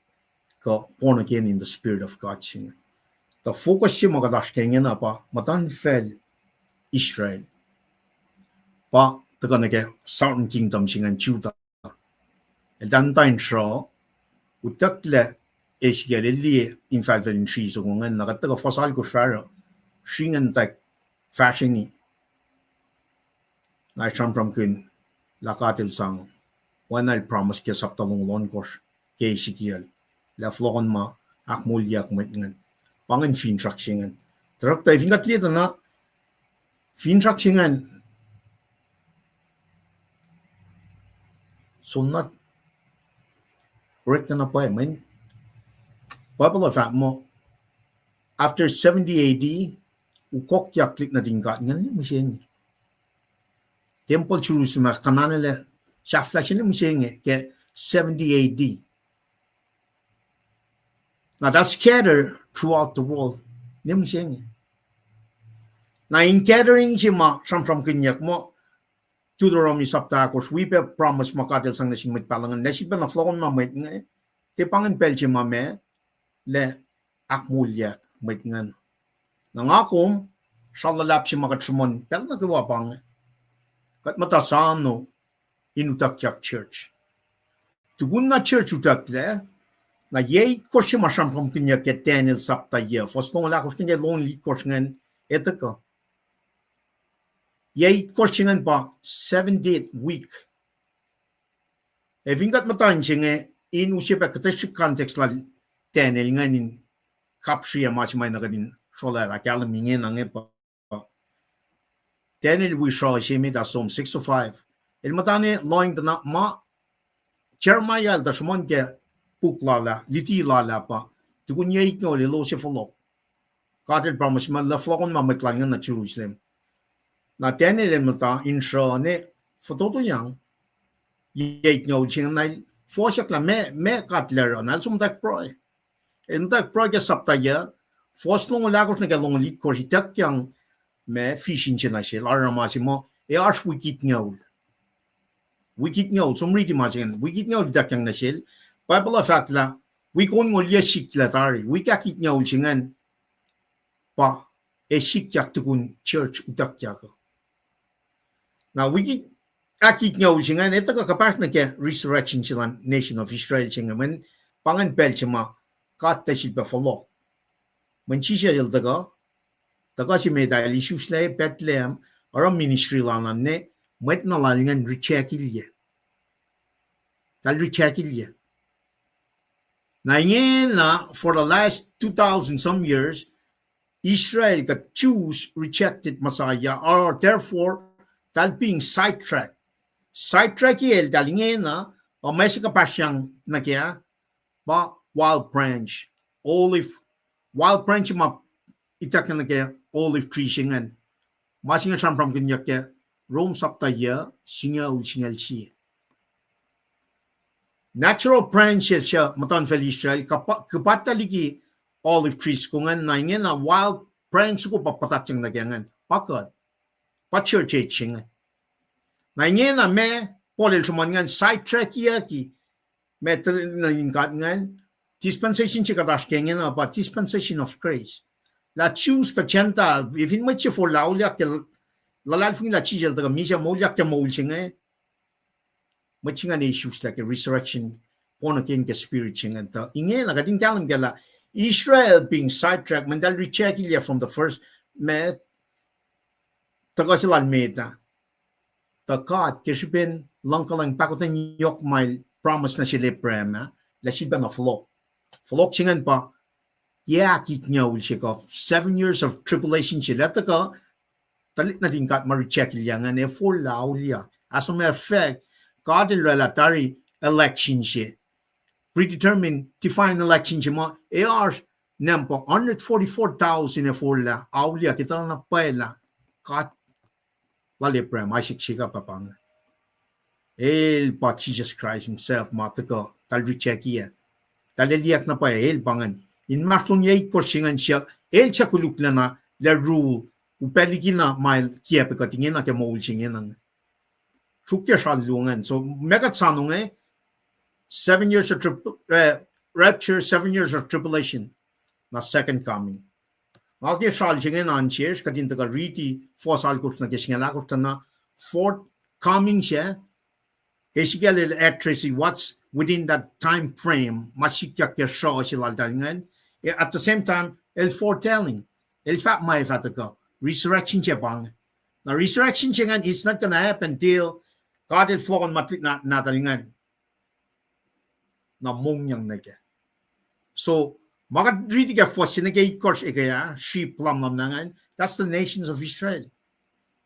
kuh born again in the Spirit of God se inge. Tuh focus se ma kuht oasr ke ingena pa muhtuhnfacl Israel. Pa tuhkuh nuh ke Southern Kingdom se ingacn Judah. Eltahl muhta in sruh, utucklac Ezekiel el liye infahlfahl in sri soko ingacn, na kuht tuhkuh fuhs alkohsr fahsruh, sri ingacn muhtwacwacack fahsrweni. Na sramsramkihn lah God el sang, oacna el promise ke sapta longoul ohnkohsr ke Ezekiel, lah fohlohkohn ma ahkmoulyak mwet ingacn. Pa ingacn finsrak se ingacn. Tuhsruhktuh fin kuht liye tuh na finsrak se ingacn, soenna orek na pwacye mweyen Bible uh fahk muh, after seventy A D, ukokyak tuhlihk nuhtin God ingacn mihsenge. Tempuhl Jerusalem ah konanelac sahflah se mihsenge ke seventy A D. Na eltahl scatter throughout the world, ne mihsenge. Na in gathering se ma sramsramkihnyuck muh Deuteronomy sapta ahkosr, wi pac promise ma God el sang nuh sin mwet pahluh ingacn, lah sifilpac na fohlohkohn ma mwet inge, tiac pa ingacn pacl se ma ma, lah ahkmoulyak mwet ingacn. Na nga kom, sral luhlahp se ma kuht sruhmuhn pacl nuh kwewa pa inge. Kuht muhta sano in utuckyak church. Tukun na church utucklac, na yac itkohsr se ma sramsramkihnyuck ke Daniel sapta yac, fuhs longoul ahkosr nuh ke longoul itkohsr ingacn, etuh kuh. Yac itkohsr se ingacn pa seventieth week. Ac fin kuht muhta in se inge, in use pac kuhtuh srihk context lal Daniel ingacn in kapsriyac ma se ma na kuht in srolah lah kahlwem ingena inge pa Daniel wi sruh se met ah som six oh five. El muhta ne lohng tuh na ma Jeremiah el tuh sruhmuhn ke puk lal ah, luti lal ah pa, tukun yac itngoul elos ac fohlohk. God el promise ma lah fohlohkohn ma mwet lal ingacn nuh Jerusalem. Na Daniel el muhta in sruh ne fototoyang, yac itngoul se ingacn, na el fohsack lah meac, meac God el oruh, na el som muhtwacwacack pruhe. El muhtwacwacack pruhe ke sapta yac, fuhs longoul ahkosr nuh ke longoul itkohsr, ituckyang ma vision se nuh sel, aruruma se muh, ac oasr wik itngoul. Wik itngoul, som riti ma se ingacn, wik itngoul ituckyang nuh sel. Bible uh fahk lah wik onngoul yac sikyak tari, wik ahkitngoul se ingacn pa ac sikyak tukun church utuckyak uh. Na wik ahkitngucul se ingacn, etuh kuh kuhpahsr nuh ke resurrection se lal nation of Israel se inge, mweyen pa ingacn pacl se ma God tuh sifilpac fohlohk. Mweyen Jisus el tuhkuh, tuhkuh se met ah, el isuslac Bethlehem, oruh ministry lal an, ne mwet na lal ingacn rejectilyac. Eltahl rejectilyac. Na ingena, for the last two thousand some years, Israel kuh Jews rejected Messiah, or therefore, eltahl being sidetracked. Sidetrack eltahl ingena, uh, ma se kuhpahsryang nuh kac, pa wild branch, olive, wild branch ma ituckyang nuh ke olive tree se ingacn. Ma se inge sramsramkihnyuck ke Rom sapta yac singucul singucul sie. Natural branches se muhtuhnfacl Israel, kuhpa-, kuhpahsr liki olive trees ko ingacn, na ingena wild branch soko pa puhtatyang nuh ke ingacn, pa kuht, pa church age se inge. Na ingena ma Paul el sruhmuhn ingacn, sidetrackyucki ma tuhlihk nuhtin God ingacn, dispensation se kuht oasr ke ingena pa dispensation of grace. Lah Jews kuh Gentile, fin mwet se forlah auliyak ke luhlahlfongi lah Jisus el tuhkuh misac, moulyak ke moul se inge, mwet se ingacn isuslac ke resurrection, born again ke spirit se ingacn. Tuh ingena kuht in kahlwem kac lah Israel being sidetracked, mweyen eltahl rejectilyac from the first, ma tuhkuh se lal met ah. Tuh God ke srihpen luhngkuhlwacng pahkotwen yohk ma el promise nuh sel Abraham ah, lah sifilpac na fohlohk. Fohlohk se ingacn pa yac ahkitngucul se kuh seven years of tribulation se, lah tuhkuh tuhlihk nuhtin God ma rejectilyac ingacn ac forlah auliyak. As a matter of fact, God el oraclah tari election se, predetermined divine election se ma ac oasr number hundred forty-four thousand ac forlah auliyak, etuh na pwacye lah God lal Abraham, Isaac, Jacob ah pa inge. El pa Jesus Christ himself ma tuhkuh, eltahl rejectiyac. Eltahl elyah na pwacye, el pa ingacn. Inmahsrlon yac itkohsr se ingacn, el suc koluklacna, lah rule, upac likina ma el kiacpwe kuht ingena ke moul se ingena inge. Sruokyac sral luo ingacn. So, ma kuht soano inge, seven years of trib-, eh, rapture, seven years of tribulation, na second coming. Nga ke sral se inge na an sesr, kuht in tuhkuh riti fuhs alkosr nuh ke singucul ahkosr tuh na fourth coming se, Ezekiel el address what's within that time frame, ma sikyak ke sruoh se laltahl ingacn. Eh, at the same time, el foretelling, el fahk ma ac fah tuhkuh, resurrection se pa inge. Na resurrection se ingacn, it's not gonna happen till God el fohlohkohnma tuhlihk na-, nahtuhl ingacn. Na mongyang nuh kac. So, ma kuht riti ke fuhs se nuh ke itkohsr ekuh ah, srihp lumlum na ingacn, that's the nations of Israel.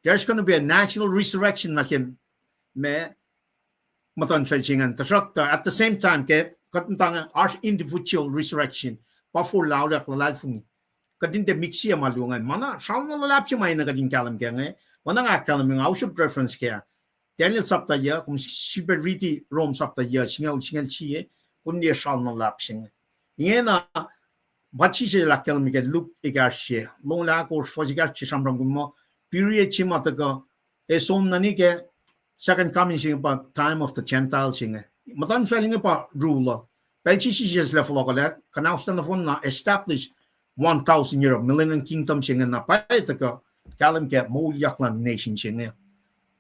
There's gonna be a national resurrection nuh ke ma muhtuhnfacl se ingacn. Tuhsruhktuh, at the same time, ke kuht muhta inge oasr individual resurrection, pa forlah auliyak luhlahlfongi. Kuht in tiac mix-i ma luo ingacn. Ma na sral na luhlahp se ma enenuh kuht in kahlwem kac inge, ma na nga ahkkahlwemye inge, I should reference kac Daniel sapta yuc, kom sifilpac riti Rom sapta yuc, singucul, singucul sie, kom liye sral na luhlahp se inge. Ingena, pa Jisus el ahkkahlwemye ke Luke ekahsr se, longoul ahkosr, fuhs ekahsr se sramsramkihn muh, period se ma tuhkuh, ac som nuh ke second coming se inge pa time of the Gentiles se inge. Muhtuhnfacl inge pa rule uh. Pacl se Jisus el fohlohklac, kuhnauslah nohfohn na establish one thousand year of millennium kingdom se inge na pwacye tuhkuh kahlwem ke moulyak luhn nation se inge.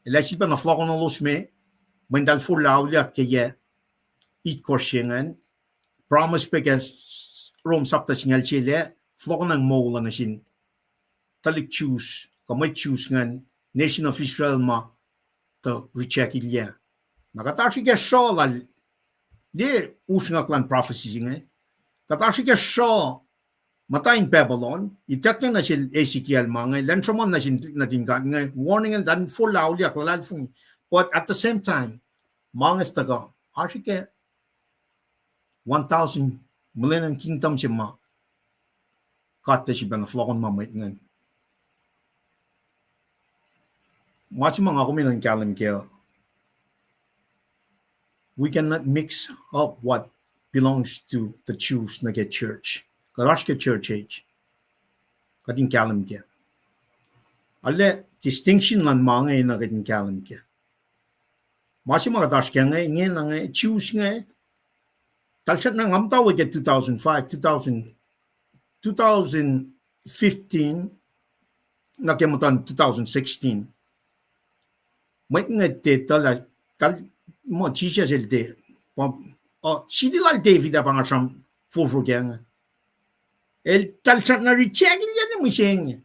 Elah sifilpac na fohlohkohnolos me, mweyen eltahl forlah auliyak ke yac itkohsr se ingacn, promise pac ke Rom sapta singucul sie lah, fohlohkohnwacng moul uh nuh sin tuhlihk Jews, kuh mwet Jews ingacn, nation of Israel ma tuh reject-ilyac. Na kuht oasr ke sruoh lal, liye usrnguck luhn prophecy se inge. Kuht oasr ke sruoh, muhta in Babylon, ituckyang nuh sel Ezekiel ma inge, elan sruhmuhn nuh sin, nuhtin God inge, warning eltahl in forlah auliyak luhlahlfongi. But at the same time, ma inge tuhkuh, oasr ke one thousand millennium kingdom se ma God tuh sifilpac na fohlohkohnma mwet ingacn. Ma se ma nga kom enenuh in kahlwem kac, we cannot mix up what belongs to the Jews nuh ke church. Kuht oasr ke church age. Kuht in kahlwem kac. Arlac distinction luhn ma inge enenuh kuht in kahlwem kac. Ma se ma kuht oasr kac inge, ingena inge, Jews inge, eltahl srackna, nga muhta we ke two thousand five, two thousand, two thousand fifteen, nuh ke muhtuhn two thousand sixteen. Mwet inge tiac etuh lah, tal, muh Jisus el tiac, pa, uh, siti lal David ah pa nga sram forfor kac inge. El, tal srackna reject-ilyac mihsenge.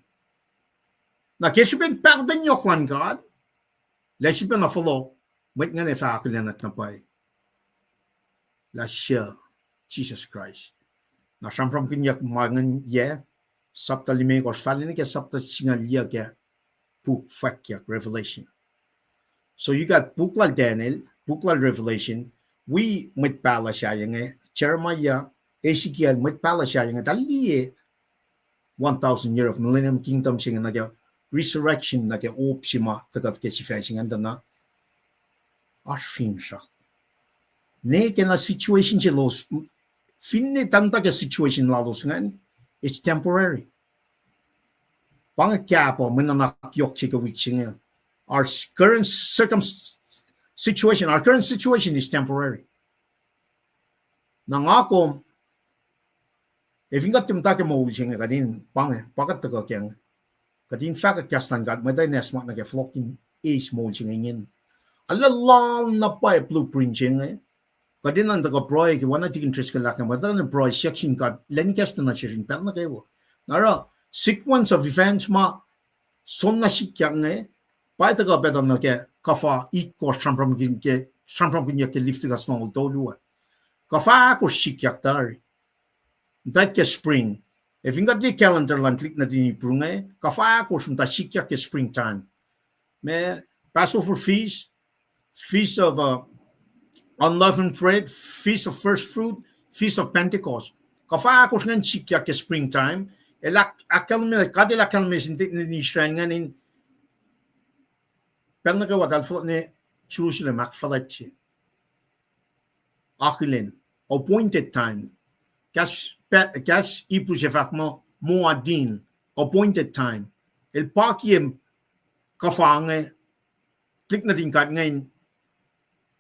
Na ke srihpen pahkotwen yohk luhn God, lah sifilpac na fohlohk, mwet ingacn ac fah akihlen na pwacye lah suc Jisus Kraist. Na sramsramkihnyuck ma ingacn yac, sapta limekohsr, fahlen ke sapta singucul yuc ke puk fwackyuck, Revelation. So you got puk lal Daniel, puk lal Revelation, wi mwet pahluh sahyac inge, Jeremiah, Ezekiel, mwet pahluh sahyac inge, tal liye one thousand year of millennium kingdom se inge nuh ke resurrection, nuh ke op se ma tuhkuh ke sifac se ingacn tuh na oasr finsrak. Ne ke na situation selos, finne tahmtahel ke situation lalos ingacn, it's temporary. Pa inge kahpuh mwe nuhnak yohk se ke wik se inge. Our current circum-, situation, our current situation is temporary. Na nga kom, ac fin kuht tiac muhta ke moul se inge, kuht in pa inge, pa kuht tuhkuh kac inge. Kuht in fahkwack kahs luhn God, mwet uh in esam nuh ke fohlohk in eis moul se inge ingena. Arlac lal na pwacye blueprint se inge. Kuht enenuh in tuhkuh pruhe ke oacna Tikin Driscoll el ahkkahlwemye, kuht enenuh in pruhe siyuck sin God, lwen kahs nuh sesr in pacl nuh kwewa. Na oruh sequence of events ma soenna sikyak inge, pa tuhkuh pactuhn nuh ke kuhfa itkohsr sramsramkihn ke, sramsramkihnyuck ke Leviticus longoul tolu ah. Kuhfa ahkosr sikyak tari. Muhta ke spring. Ac fin kuht liye calendar luhn tuhlihk nuhtin Hebrew inge, kuhfa ahkosr muhta sikyak ke springtime. Ma Passover feast, Feast of, uh, Unleavened Bread, Feast of First Fruit, Feast of Pentecost. Kuhfa ahkosr ingacn sikyak ke springtime. El ahk-, ahkkahlwemye, God el ahkkahlwemye sin tuhlihk nuhtin Israel ingacn in pacl nuh kwewa eltahl fohlohk nuh Jerusalem ahkfuhlwactye. Akihlen, appointed time. Kahs, pa-, kahs Hebrew se fahk muh moadin, appointed time. El pakiye kuhfa inge, tuhlihk nuhtin God inge in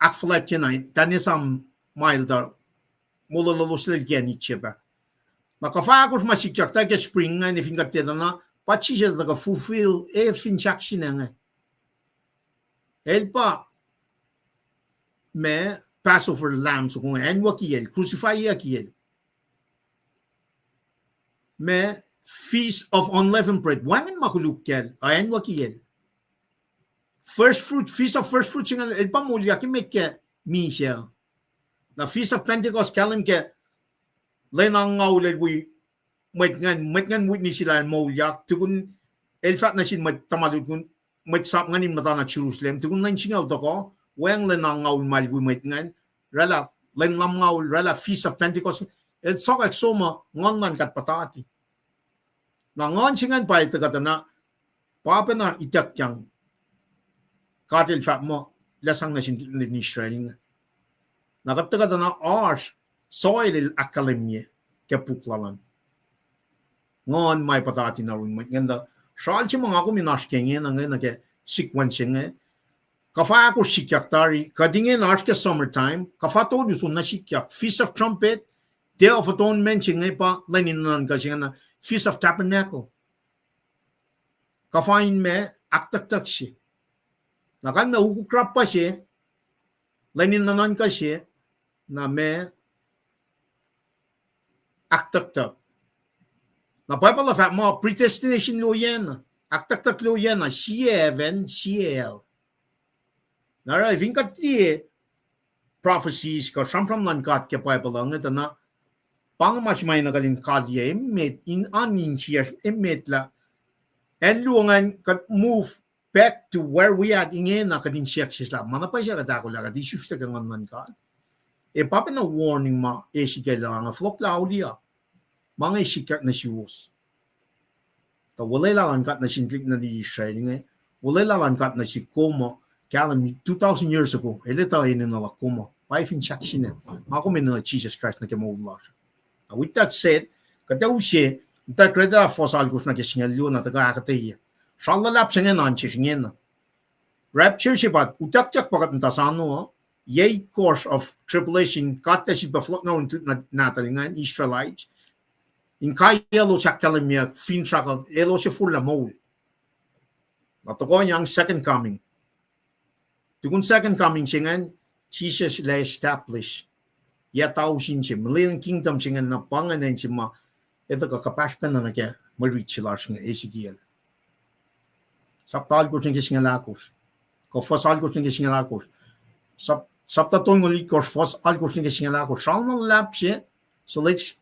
ahkfuhlwactyena, tuh in esam ma eltahl molwelolos lal ke acn Egypt ah. Na kuhfa ahkosr ma sikyak tari ke spring ingacn, fin kuht tiac etuh na, pa Jisus el tuhkuh fulfill, ac fin sahk sine inge. El pa ma Passover lamb soko inge, acnwuckiyacl, crucifyyuckiyacl. Ma Feast of Unleavened Bread, wacngihn ma koluk kacl, ac acnwuckiyacl. First fruit, Feast of First Fruit se inge, el pa moulyak emet ke misac. Na Feast of Pentecost kahlwem ke lwen angngaul el wi mwet ingacn, mwet ingacn witness lah el moulyak, tukun el fahk nuh sin mwet tuhma lutlut, mwet sap ingacn in muhta nuh Jerusalem, tukun lwen singucul tohkoh, weacng lwen angngaul ma el wi mwet ingacn, oraclah lwen lumngaul, oraclah Feast of Pentecost, el sokwack som uh, Nguhn luhn God puhtati. Na Nguhn se ingacn pa el tuhkuh tuh na, pa pacna ituckyang God el fahk muh, lah sang nuh sin tuhlihk nuhtin Israel inge. Na kuht tuhkuh tuh na oasr, soil el ahkkahlwemye ke puk lal an. Nguhn ma puhtati in oruh mwet ingacn tuh, sral se ma nga kom in oasr ke ingena inge nuh ke sequence inge. Kuhfa ahkosr sikyak tari, kuht ingena oasr ke summer time, kuhfa tolu soenna sikyak, Feast of Trumpet, Day of Atonement se inge pa lwen in nuhnuhnkuh se ingena, Feast of Tabernacle. Kuhfa in ma ahktucktuck se. Na kalmac ukuk rappa se, lwen in nuhnuhnkuh se, na ma ahktucktuck. Na Bible uh fahk muh predestination luo oacna, ahktucktuck luo oacna, sie heaven, sie hell. Na oruh fin kuht liye prophecies kuh sramsram luhn God ke Bible uh inge tuh na, pa inge ma se ma enenuh kuht in kaliyac emet, in an insiyacsr emet lah acn luo ingacn kuht move back to where we at ingena kuht in siyuck sesr lah ma na pwacye se kuht ahkolah, kuht isuslac ke Nguhn luhn God. Ac pa pacna warning ma Ezekiel el inge fohlohklac auliyak. Ma inge sikyak nuh suwos. Tuh olwelah luhn God nuh sin tuhlihk nuhtin Israel inge, olwelah luhn God nuh sihk kom uh, kahlwem two thousand years ago, el etuh enenuh luhk kom uh, pa fin sahk sine, ma kom enenuh Jisus Kraist nuh ke moul lasr. With that said, kuht ac use, kuht ac read uh fohs alkosr nuh ke singucul luo na tuhkuh ahkuhtweyac. Sral luhlahp se ingena an sesr ingena. Rapture se pa utakyak pa kuht muhta sano uh, yac itkohsr of tribulation, God el sifilpac fohlohk nuh yurin tuhlihk nahtuhl ingacn, Israelites, in kai elos ahkkahlwemyeyuck finsrak uh, elos ac forlah moul. Na tohkoh yang second coming. Tukun second coming se ingacn, Jisus el establish yac tausin se, millennium kingdom se ingacn, na pa ingacn acn se ma etuh kuh kuhpahsr pacna nuh ke mwe rit se lasr inge Ezekiel. Sapta alkosr nuh ke singucul ahkosr. Kuh fuhs alkosr nuh ke singucul ahkosr. Sap-, sapta tolngoul itkohsr, fuhs alkosr nuh ke singucul ahkosr. Sramsram luhlahp se, so let's,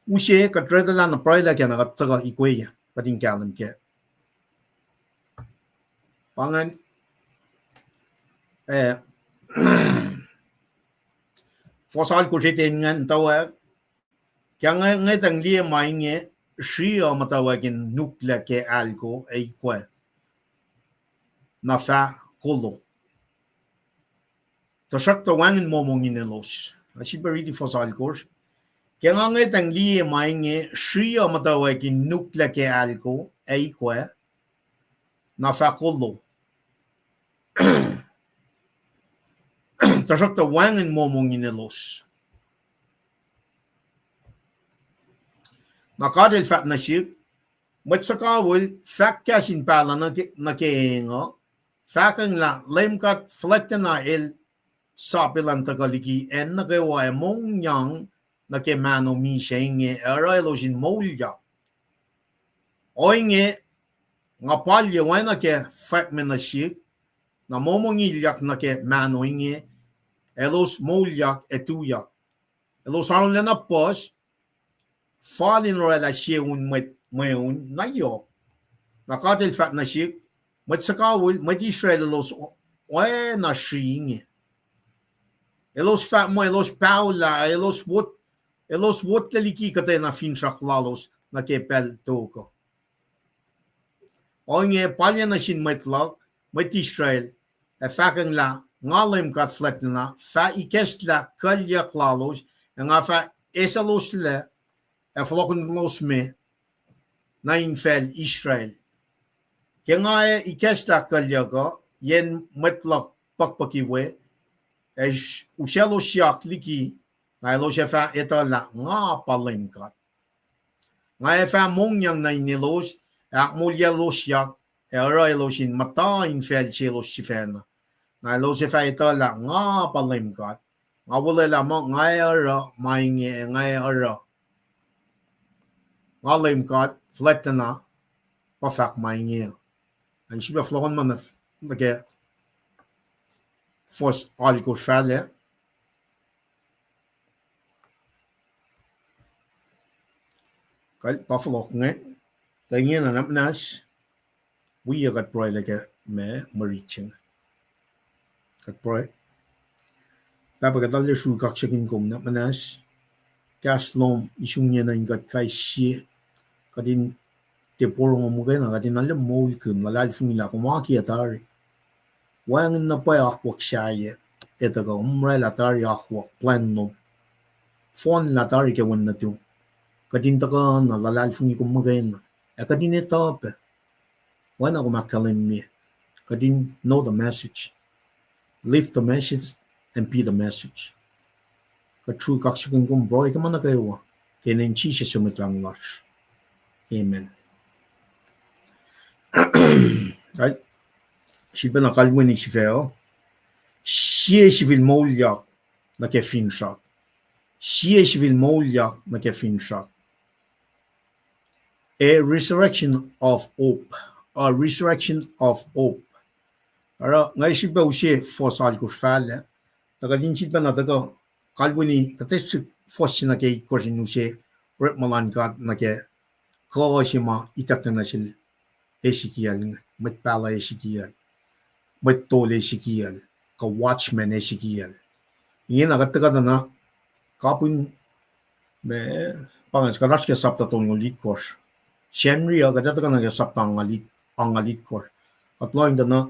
use kuht read lah na pruhelah ke na kuht tuhkuh ikwe, kuht in kahlwem kac. Pa ingacn, eh, fuhs alkosr enenuh in tuh, ke nga ngwetacng liye ma inge, sri uh muhtwacwacack in nuklah ke alko ac ikwe, na fah kolo. Tuhsruhktuh wacngihn momongin elos. Na sifilpac riti fuhs alkosr. Ke nga ngwetacng liye ma inge, sri uh muhtwacwacack in nuklah ke alko ac ikwe, na fah kolo. Tuhsruhktuh wacngihn momongin elos. Na God El fahk nuh sihk, mwet suhkawihl, fahk kahs in pahluh nuh ke, nuh ke eng uh, fahkwacng lah Leum God fuhlwactlacna El sap elan tuhkuh liki acn nuh kwewa ac mongyang nuh ke mahno misac inge, ac oruh elos in moulyak. Ohinge, nga palye oacna ke fahkme nuh sihk, na momongilyak nuh ke mahno inge, elos moulyak ac tuyak. Elos arulacna puhs, fal in oraclah sie un mwet mweun na yohk. Na God El fahk nuh sihk, mwet suhkawihl, mwet Israel elos o-, oacna sri inge. Elos fahk muh elos paolah, elos wot-, elos wotlac liki kuhtwena finsrak lalos nuh ke pacl tok uh. Ohinge, palye nuh sin mwet luhk, mwet Israel, ac fahkwacng lah nga Leum God fuhlwactlacna fah ikacslah kuclyuck lalos, ac nga fah eseloslac ac fohlohkohnlohsme nuh infacl Israel. Ke nga ac ikacslah kuclyuck uh, yen mwet luhk puhkpuhki we, ac us-, usaclosyak liki, na elos ac fah etuh lah nga pa Leum God. Nga ac fah mongyang nuh in elos, ac ahkmoulyaclosyak, ac oruh elos in muhta infacl selos sifacna. Na elos ac fah etuh lah nga pa Leum God. Nga olwelah muh nga ac oruh ma inge, ac nga ac oruh nga Leum God fuhlwactlacna pa fahk ma inge. An sifilpac fohlohkohnma nuh, nuh ke fuhs alkosr fahlac. Kal pa fohlohk inge, tuh ingena nuhnak muhnahs, wi kuht pruhelah ke ma mwe rit se inge. Kuht pruhe. Pahpah, kuht arlac sruhk kaksakihn kom nuhnak muhnahs. Kahs lom isungiyacna in kuht kais sie. Kuht in tiac porongo muhkwena, kuht in arlac moulkihn, luhlahlfongi lah kom akiyac tari. Wacngihn na pwacye akwuck sahyac, etuh kuh kom oraclah tari akwuck, plwacn lom. Fohnlah tari ke wen nuhtum. Kuht in tuhkuh na luhlahlfongi kom muhkwena. Ac kuht in etuh pac. Oacna kom ahkkahlwemye. Kuht in know the message. Live the message and be the message. Kuht sruhk kaksakihn kom pruhe ke ma nuh kwewa. Ke inen Jisus Mwet Lahngo lasr. Amen. Sifilpacna kalweni sifac uh. Sie sifil moulyak nuh ke finsrak. Sie sifil moulyak nuh ke finsrak. A resurrection of hope. A resurrection of hope. Oruh nga sifilpac use fuhs alkosr fahlac. Tuh kuht in sifilpacna tuhkuh kalweni kuht ac srihk fuhs se nuh ke itkohsr in use orekma luhn God nuh ke kuh se ma ituckyang nuh sel Ezekiel inge, mwet pahluh Ezekiel, mwet tol Ezekiel, kuh watchman Ezekiel. Ingena kuht tuhkuh tuh na kapihn, ma, pa ingacn, kuht oasr ke sapta tolngoul itkohsr. Sacnri uh kuht ac tuhkuh nuh ke sapta angngaul it-, angngaul itkohsr. Kuht lohng tuh na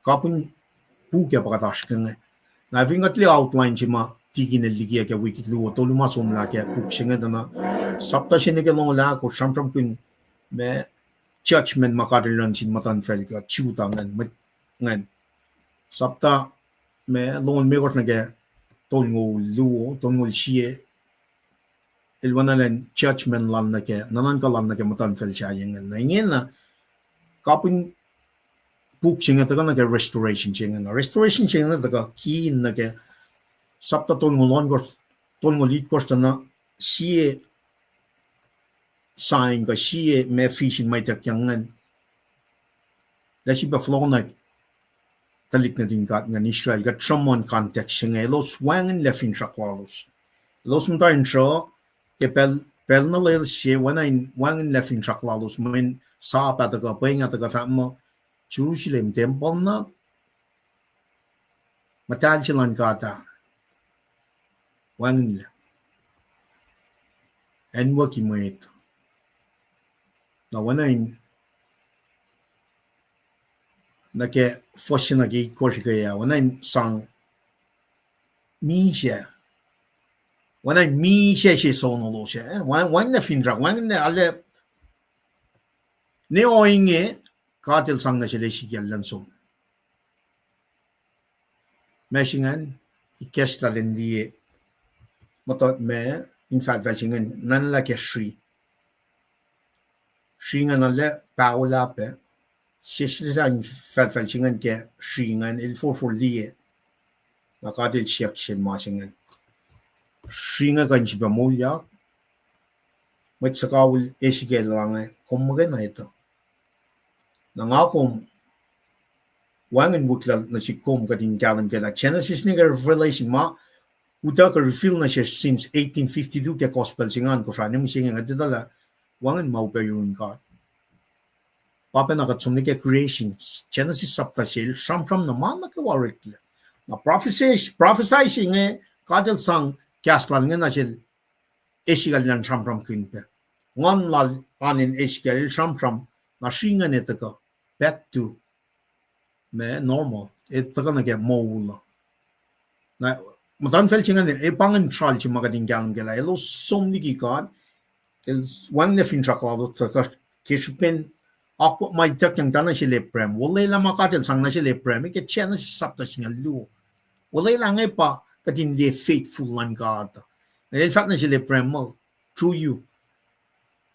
kapihn puk ac pa kuht oasr ke inge. Na fin kuht liye outline se ma tikin el likiyac ke wik luo, tolu ma somlah ke puk se inge tuh na sapta se nuh ke longoul ahkosr sramsramkihn ma judgment ma God el oruh nuh sin muhtuhnfacl kuh Judah ingacn, mwet ingacn. Sapta ma longoul limekohsr nuh ke tolngoul luo, tolngoul sie, el oacna elan judgment lal nuh ke, nuhnuhnkuh lal nuh ke muhtuhnfacl sahyac ingacn. Na ingena, kapihn puk se inge tuhkuh nuh ke restoration se inge. Na restoration se inge tuhkuh kihtin nuh ke sapta tolngoul ohnkohsr, tolngoul itkohsr tuh na sie sign kuh sie ma vision ma ituckyang ingacn. Lah sifilpac fohlohkohnwack tuhlihk nuhtin God ingacn Israel kuht sruhmuhn context se inge, elos wacngihnlac finsrak lalos. Elos muhta in sruh ke pacl, pacl na lel se oacna in wacngihnlac finsrak lalos, mweyen sap ah tuhkuh, pweng ah tuhkuh fahk muh Jerusalem tempuhl na muhtahl se luhn God ah wacngihnlac. Acnwucki mwet. Na oacna in nuh ke fuhs se nuh ke itkohsr ke ah, oacna in sang misac. Oacna in misac se sonolos ah, wacngihnlac finsrak, wacngihnlac arlac. Ne ohinge, God El sang nuh sel Ezekiel elan som. Ma se ingacn, ikacslah lwen liye, muhtuhn ma, infahlfahl se ingacn, nuhnlah ke sri. Sri ingacn arlac paho lah pac, sesseslah infahlfahl se ingacn ke sri ingacn, el forfor liye. Na God El siyuck sel ma se ingacn. Sri inge kuh in sifilpac moulyak, mwet suhkawihl Ezekiel el inge, kom muhkwena etuh. Na nga kom wacngihn wihklac nuh sihk kom kuht in kahlwem ke lah Genesis nuh ke Revelation ma utuckuh reveal nuh sesr since eighteen fifty-two ke gospel se ingacn, kosra ne mihsenge nga etuh lah wacngihn ma upac yurin God. Pa pacna kuht som nuh ke creation, Genesis sapta se, el sramsram na ma nuh kwewa oreklac. Na prophecy, prophecy se inge, God El sang kahs lal inge nuh sel Ezekiel elan sramsramkihn pac. Nguhn lal an in Ezekiel el sramsram, na sri ingacn etuhkuh back to ma normal, etuhkuh nuh ke moul uh. Na muhtuhnfacl se ingacn, e pa ingacn sral se ma kuht in kahlwem ke lah elos som liki God, el wacngihnlac finsrak lalos tuhkuh ke srihpen akwuck ma ituckyang tuh nuh sel Abraham. Olwelah ma God El sang nuh sel Abraham ke Genesis sapta singucul luo. Olwelah inge pa kuht in liye faithful luhn God. Na el fahk nuh sel Abraham muh, through you.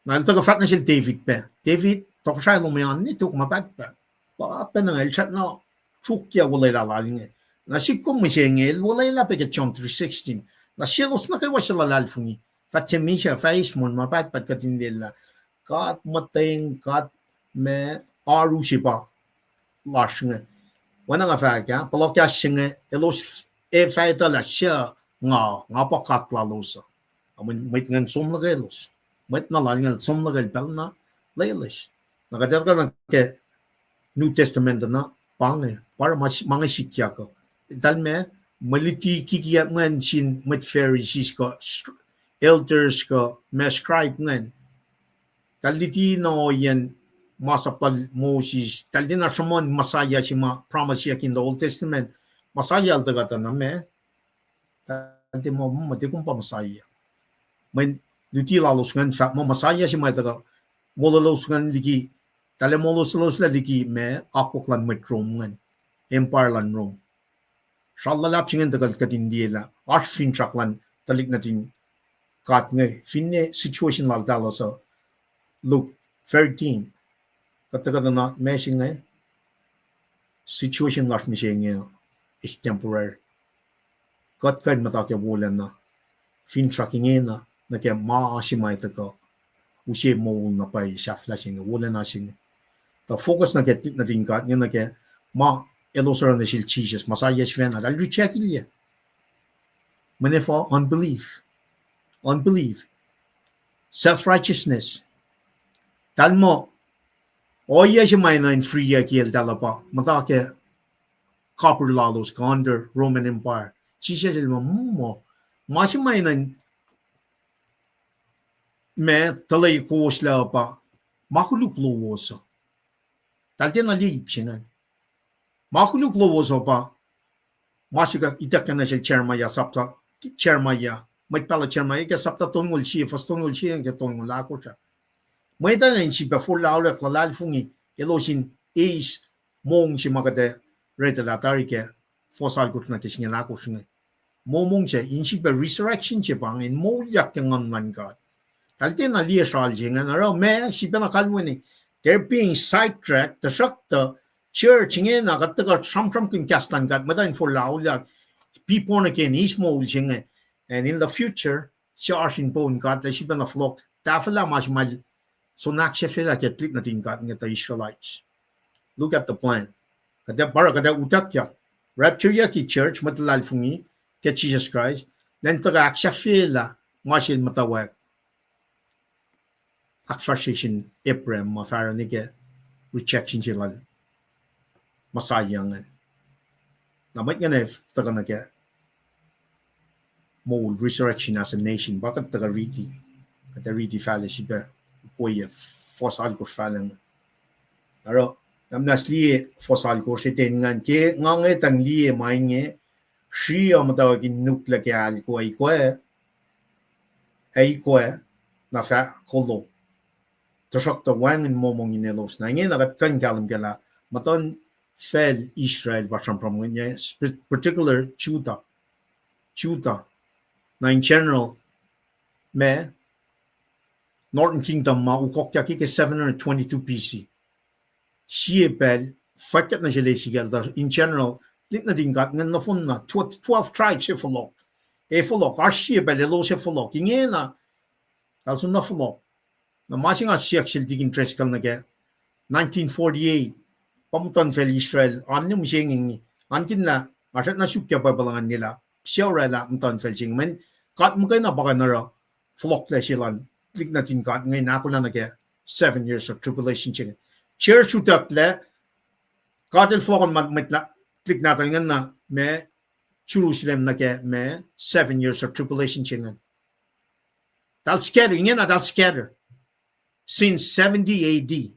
Na el tuhkuh fahk nuh sel David pac, David, tohkohsrahi lom an ne tok ma pahtpaht. Pa pacna el srackna sruokyac olwelah lal inge. Na sihk kom mihsenge el olwelah pac ke John three sixteen. Na selos nuh kwewa suc luhlahlfongi, fah tiac misac, fah eis moul ma pahtpaht. Kuht in liye lah God muhtweng, God ma oaru se pa lasr inge. Oacna nga fahk ah, puhlohkahs se inge, elos ac fah etuh lah suc nga, nga pa God lalos uh. Mwet, mwet ingacn som nuh kwewa elos. Mwet na lal ingacn som nuh kwewa el pacl na loeloes. Na kuht etuh na ke New Testament na pa inge, pa oruh ma, ma inge sikyak uh. Eltahl ma, mwe luti kikiacp ingacn sin mwet Pharisees kuh elders kuh ma scribe ingacn. Eltahl luti na ohiyacn masap lal Moses, eltahl tiacna sruhmuhn Messiah se ma promiseiyuck in the Old Testament. Messiah el tuhkuh tuh na ma, eltahl tiac muh, muh, tiac kom pa Messiah. Mweyen luti lalos ingacn fahk muh Messiah se ma tuhkuh, mololos ingacn liki, eltahl molosloslac liki ma, akwuck luhn mwet Rome ingacn, empire luhn Rome. Sral luhlahp se ingacn tuhkuh kuht in liye lah oasr finsrak luhn tuhlihk nuhtin God inge, finne situation lal tala suc Luke thirteen. Kuht tuhkuh tuh na ma se inge, situation lasr mihsenge is temporary. Kuht kuh in muhta ke wolacna, finsrak ingena nuh ke ma se ma tuhkuh use moul na pwacye sahflah se inge, wolacna se inge. Tuh focus nuh ke nuhtin God inge nuh ke ma elos oruh nuh sel Jisus, Messiah sifacna, eltahl reject-ilyac. Mweyen efuh? Unbelief. Unbelief. Self-righteousness. Eltahl muh, ohiyac se ma enenuh in freeyucki eltahl uh pa muhta ke copper lalos kuh under Roman Empire. Jisus el muh, muh, ma se ma enenuh in ma tuhlac kowos lac uh pa ma koluk lowos uh. Eltahl tiacna liye ip se ingacn. Ma koluk lowos uh pa ma se kuh ituckyang nuh sel Jeremiah, sapta, Jeremiah, mwet pahluh Jeremiah ke sapta tolngoul sie, fuhs tolngoul sie ke tolngoul ahkosr ah. Mwet uh in sifilpac forlah orek luhlahlfongi, elos in eis mong se ma kuht ac retuh lah tari ke fuhs alkosr nuh ke singucul ahkosr inge. Mo mong se, in sifilpac resurrection se pa inge, in moulyak ke Nguhn luhn God. Eltahl tiacna liye sral se ingacn, oruh ma sifilpacna kalweni, They're being sidetracked, tuhsruhktuh church ingena kuht tuhkuh sramsramkihn kahs luhn God, muhtwacn forlah, be born again, eis moul se inge. And in the future, suc oasr in poun God, lah sifilpacna fohlohk tahfwelah ma se ma el soenna ahksahfyelah ke tuhlihk nuhtin God inge, the Israelites. Look at the plan. Kuht ac pa oruh kuht ac utuckyak, raptureyucki church, mwet luhlahlfongi ke Jisus Kraist, lwen tuhkuh ahksahfyelah ma se el muhtwacwacack. Ahkfahsrye sin Abraham ma fahsruh nuh ke rejection se lal Messiah ingacn. Na mwet ingacn ac tuhkuh nuh ke moul, resurrection as a nation, pa kuht tuhkuh riti, kuht ac riti fahlac sifilpac, ukwe fuhs alkosr fahlac inge. Oruh, na muhnahs liye fuhs alkosr, etuh ingacn ke nga inge tuh liye ma inge, sri uh muhtwacwacack in nukla ke alko, ikwac, ac ikwac, na fah kolo. Tuhsruhktuh wacngihn momongin elos. Na ingena kuht kuh in kahlwem kac lah muhtuhnfacl Israel pa sramsram inge, particular Judah. Judah. Na in general, ma Northern Kingdom ma ukokyaki ke seven hundred twenty-two B C. Sie pacl, fwackyuck nuh sel Ezekiel tuh in general, tuhlihk nuhtin God ingacn nohfohn na, tw-, twelve tribes ac fohlohk. Ac fohlohk, oasr sie pacl elos ac fohlohk. Ingena, eltahl soenna fohlohk. Na ma se nga siyuck sel Tikin Driscoll nuh ke nineteen forty-eight, pa muhtuhnfacl Israel an ne mihsenge inge, an kihn lah, nga srackna suk ke Bible ingacn lah, suc oraclah muhtuhnfacl se inge, mweyen God muhkwena pa kuh in oruh fohlohklac se lal tuhlihk nuhtin God inge in ahkolah nuh ke seven years of tribulation se inge. Church utucklah, God el fohlohk ma mwet lah, tuhlihk nahtuhl ingacn na ma Jerusalem nuh ke ma seven years of tribulation se inge. Eltahl scatter, ingena eltahl scatter since seventy A D.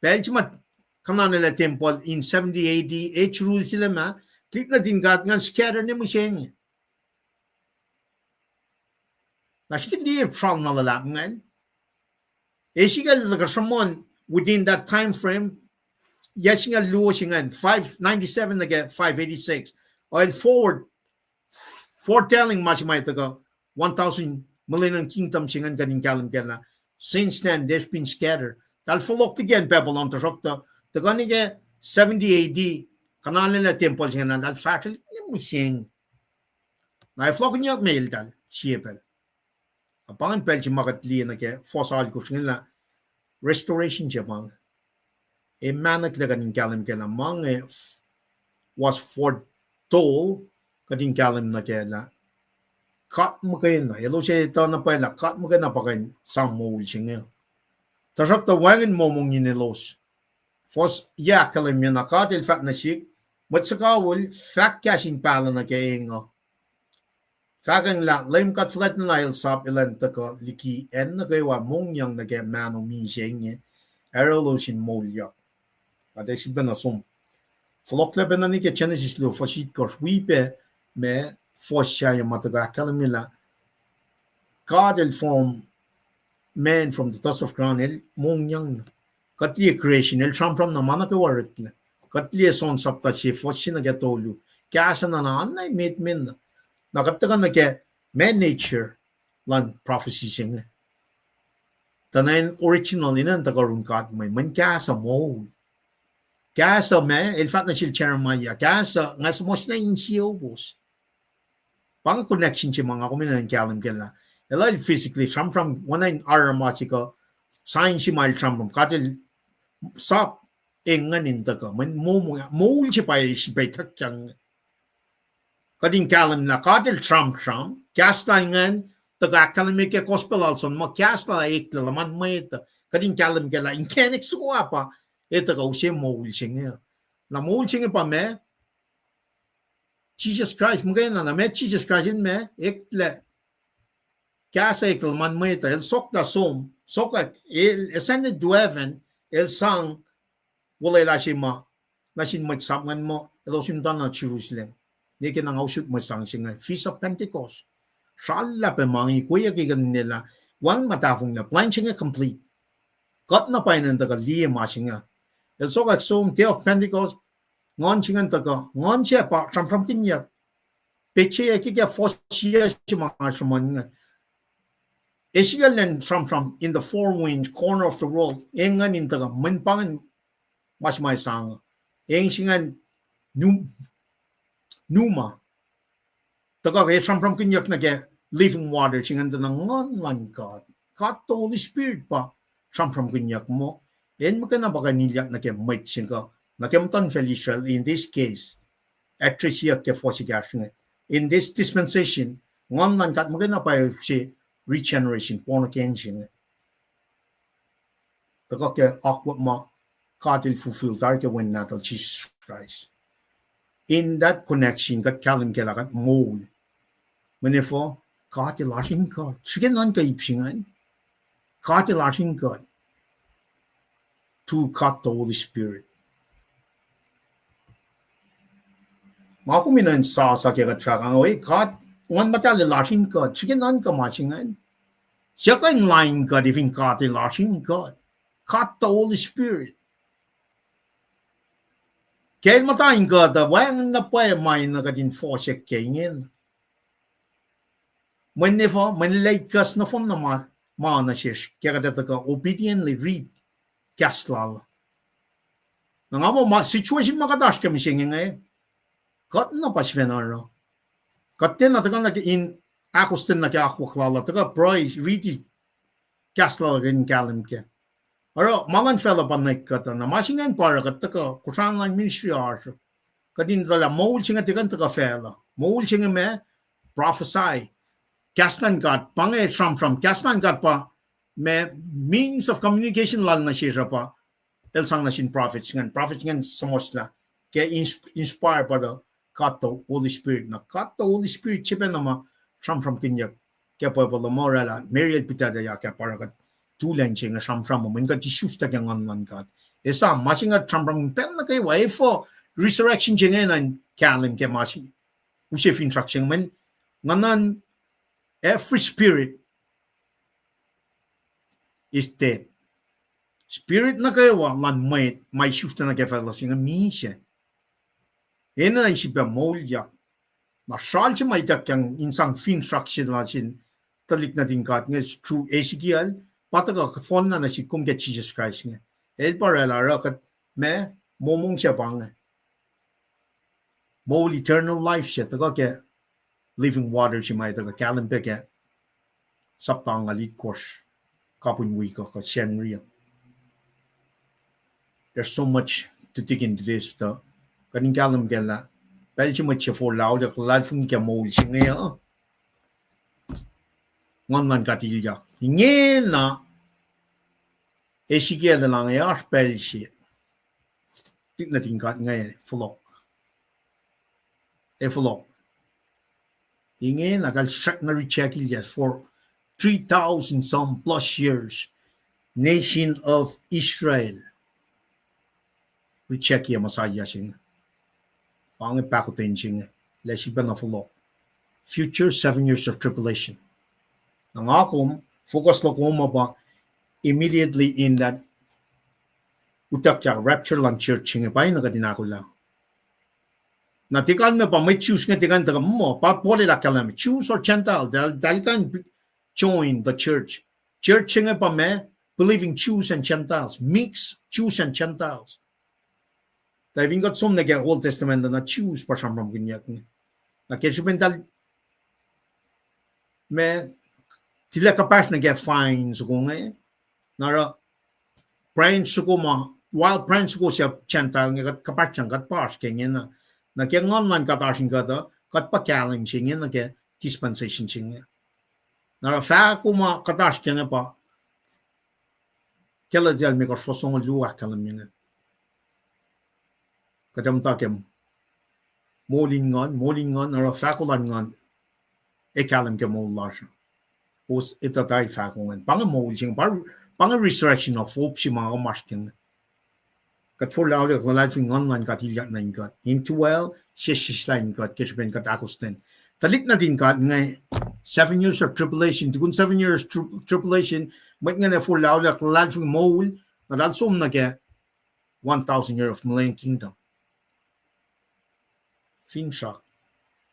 Pacl se ma kuhnanelah tempuhl in seventy A D, e Jerusalem ah, tuhlihk nuhtin God ingacn scatter ne mihsenge. Na srihke liye trial na luhlahp ingacn. Ezekiel el tuhkuh sruhmuhn within that time frame, yac singucul luo se ingacn, five ninety-seven nuh ke five eighty-six. Oil forward, foretelling ma se ma tuhkuh one thousand millennium kingdom se ingacn kuht in kahlwem kac lah. Since then, they've been scattered. Eltahl fohlohk liki acn Babylon, tuhsruhktuh tuhkuh nuh ke seventy A D, kuhnanelah tempuhl se ingacn, eltahl fahsrwelihk ne mihsenge. Na ac fohlohkihnyuck ma eltahl sie pacl. Na pa ingacn pacl se ma kuht liye nuh ke fuhs alkosr ingacn lah restoration se pa inge. E mahnaklac kuht in kahlwem kac lah ma inge was foretold, kuht in kahlwem nuh kac lah God muhkwena, elos etuh na pwacye lah God muhkwena pa kuh in sang moul se inge. Tuhsruhktuh wacngihn momongin elos. Fuhs yac ahkkahlwemye na God el fahk nuh sihk, mwet suhkawihl fahk kahs in pahluh nuh ke eng uh, fahkwacng lah Leum God Fuhlwactlana El sap elan tuhkuh liki acn nuh kwewa mongyang nuh ke mahno misac inge, oruh elos in moulyak. Kuht ac sifilpacna som fohlohklac pacna nuh ke Genesis luo fuhs itkohsr, wi pac ma fuhs sahyac ma tuhkuh ahkkahlwemye lah God el form man from the dust of ground, el mongyang. Kuht liye creation, el sramsram na ma nuh kwewa oreklac. Kuht liye John sapta se fuhs se nuh ke tolu. Kahs uh na, na oan na emet men na. Na kuht tuhkuh nuh ke ma nature luhn prophecy se inge. Tuh na in original, inen tuhkuh yurin God mwe, mweyen kahs uh moul. Kahs uh ma, el fahk nuh sel Jeremiah, kahs uh nga suhmuhslah insiowos. Pa inge connection se ma nga kom enenuh in kahlwem kac lah, el, el physically sramsram, oacna in aruruma se kuh sign se ma el sramsram, God el sap eng ingacn in tuhkuh, mweyen moul se pa el sifilpac ituckyang. Kuht in kahlwem lah God el sramsram, kahs lal ingacn tuhkuh ahkkahlwemye ke gospel lal John muh kahs lal eklac luhman mwet uh. Kuht in kahlwem kac lah inkacnek soko ah pa el tuhkuh use moul se inge. Na moul se inge pa ma Jisus Kraist muhkwena, na ma Jisus Kraist el ma eklac, kahs eklac luhman mwet uh, el soklah som, sokwack, el ascended to heaven, el sang olwelah se ma nuh sin mwet sap ingacn muh elos in muhta nuh Jerusalem. Ne ke na nga usot mwe sang se inge, Feast of Pentecost. Srallah pac ma inge, ikweyucki kuht in elah, wacngihn ma tahfonglac, plan se inge complete. Kuht na pa enenuh in tuhkuh liye ma se inge. El sokwack som, Day of Pentecost, nguhn se ingacn tuhkuh, nguhn se pa sramsramkihnyuck. Petsac ke, ke fuhs yac se ma nga sruhmuhn inge. Ezekiel elan sramsram in the four winds, corner of the world, eng ngan in tuhkuh, mweyen pa ingacn ma se ma sang, eng se ingacn num-, numa. Tuhkuh ke sramsramkihnyuck nuh ke living water, se ingacn tuh na Nguhn luhn God. God the Holy Spirit pa sramsramkihnyuck muh, el muhkwena pa kuh in ilyak nuh ke mwet se inge, nuh ke muhtuhnfacl Israel, in this case, address-iyuck ke fuhs ekahsr inge. In this dispensation, Nguhn luhn God muhkwena pa se regeneration, born again se inge. Tuhkuh ke akwuck ma God el fulfill tari ke Wen Nahtuhl Jisus Kraist. In that connection, kuht kahlwem ke lah kuht moul. Mweyen efuh? God el oasr in God. Srihke nuhnkuh ip se ingacn. God el oasr in God. Through God the Holy Spirit. Ma kom in nuhn sasuc ke kuht fahk inge, God, Nguhn Muhtahl el oasr in God. Srihke nuhnkuh ma se ingacn. Suc kuh in lain God, if in God el oasr in God. God the Holy Spirit. Ke el muhta in God uh, wacngihn na pwacye ma na kuht in fohsack ke ingena. Mweyen efuh? Mweyen el ac itkohsr nohfohn na ma, ma nuh sesr ke kuht ac tuhkuh obediently read kahs lal. Na nga muh ma situation ma kuht oasr ke mihsenge inge, kuht na pa sifacna oruh. Kuht tiacna tuhkuh nuh ke in ahkostwen nuh ke akwuck lal uh, tuhkuh pruhe, read kahs lal uh kuh in kahlwem kac. Oruh ma luhn facluh pa nwek kuhtuh. Na ma se ingacn pa oruh kuht tuhkuh, kosran luhn ministry oasr. Kuht in etuh lah moul se inge tiac kuh in tuhkuh facluh. Moul se inge ma prophecy. Kahs luhn God, pa inge sramsram. Kahs luhn God pa ma means of communication lal nuh sesr uh pa el sang nuh sin prophet se ingacn. Prophet se ingacn suhmuhslah ke ins-, inspire by the God the Holy Spirit. Na God the Holy Spirit se pacna ma sramsramkihnyuck ke Bible uh, ma oraclah Mary el pihtuctyak ah pa oruh kuht tuhlac se inge sramsram uh, mweyen kuht isuslac ke Nguhn luhn God. Esam, ma se inge sramsram pacl nuh kwewa, efuh resurrection se inge na in kahlwem ke ma se, use finsrak se inge, mweyen nguhnan every spirit is dead. Spirit nuh kwewa luhn mwet ma isuslac nuh ke facluh se inge misac. Enenuh in sifilpac moulyak. Na sral se ma ituckyang in sang finsrak se lal sin tuhlihk nuhtin God inge through Ezekiel, pa tuhkuh fohnlah nuh sihk kom ke Jisus Kraist inge. El pa oraclah oruh kuht ma momong se pa inge. Moul eternal life se tuhkuh ke living water se ma tuhkuh kahlwem pac ke sapta angngaul itkohsr, kapihn wik uh kuh Sacnri uh. There's so much to dig into this, tuh kuht in kahlwem kac lah pacl se mwet se forlah auliyak luhlahlfongi ke moul se inge uh, Nguhn luhn God ilyak. Ingena Ezekiel el inge oasr pacl se tuhlihk nuhtin God inge fohlohk. Ac fohlohk. Ingena eltahl srackna reject-ilyak for three thousand some plus years. Nation of Israel reject-i Messiah se inge. Pa inge pahkotwen se inge, lah sifilpacna fohlohk. Future seven years of tribulation. Na nga kom, focus luhk kom uh pa immediately in that, utuckyak rapture luhn church se inge pa na kuht in ahkolah. Na tiac kalmac pa mwet Jews inge tiac kuh in tuhkuh muh, pa Paul el ahkkahlwemye, Jews or Gentile, eltahl, eltahl kuh in join the church. Church se inge pa ma, believing Jews and Gentiles, mix Jews and Gentiles. Tuh fin kuht som nuh ke Old Testament uh, na Jews pa sramsramkihnyuck inge. Na ke srihpen eltahl ma, tilac kuhpahsr nuh ke vine soko inge, na oruh branch soko ma, wild branch soko se Gentile inge, kuht kuhpahsryang, kuht pa oasr ke ingena. Na ke Nguhn luhn God oasr in kuht uh, kuht pa kahlwem se inge nuh ke dispensation se inge. Na oruh fahko ma kuht oasr ke inge pa Galatia limekohsr fuhs longoul luo ahkkahlwemye inge. Kuht muhta ke moul in Nguhn, moul in Nguhn, oruh fahko luhn Nguhn ac kahlwem ke moul lasr uh. Kowos etuh tari fahko ingacn. Pa inge moul se inge, pa, pa inge resurrection of hope se ma oasr ke inge. Kuht forlah auliyak luhlahlfongi Nguhn luhn God ilyak nuh in kuht. Indwell, sesseslah in kuht ke srihpen kuht ahkostwen. Tuhlihk nuhtin God inge, seven years of tribulation, tukun seven years tri-, tribulation, mwet ingacn ac forlah auliyak luhlahlfongi moul, na eltahl som nuh ke one thousand year of millennial kingdom. Finsrak.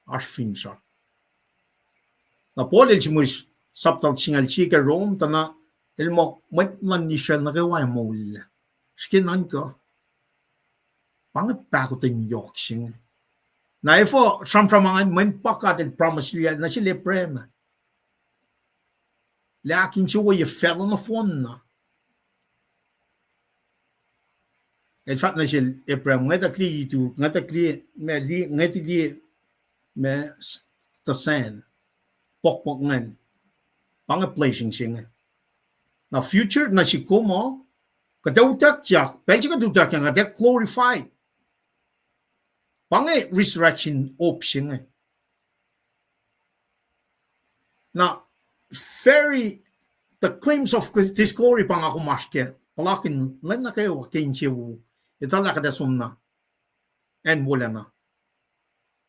Oasr finsrak. Na Paul el sihmihs sapta singucul sie ke Rome, tuh na el muh mwet luhn Israel nuh kwewa ac moul. Srihke nuhnkuh. Pa inge pahkotwen yohk se inge. Na efuh sramsram an, mweyen pa God el promise-ye nuh sel Abraham lah ahkinsewowoye facluh nohfohn na. El fahk nuh sel Abraham, ngetuh liye itu, ngetuh liye, ma liye, ngetuh liye, ma s-, the sand, pokpok ingacn. Pa inge blessing se inge. Na future nuh sihk kom uh, kuht ac utuckyak, pacl se kuht utuckyak, kuht ac glorified. Pa inge resurrection hope se inge. Na, very, the glimpse of this glory pa nga kom oasr ke, puhlakihn lwen nuh kwewa ke insewowo, etuh lah kuht ac som na acn wolacna,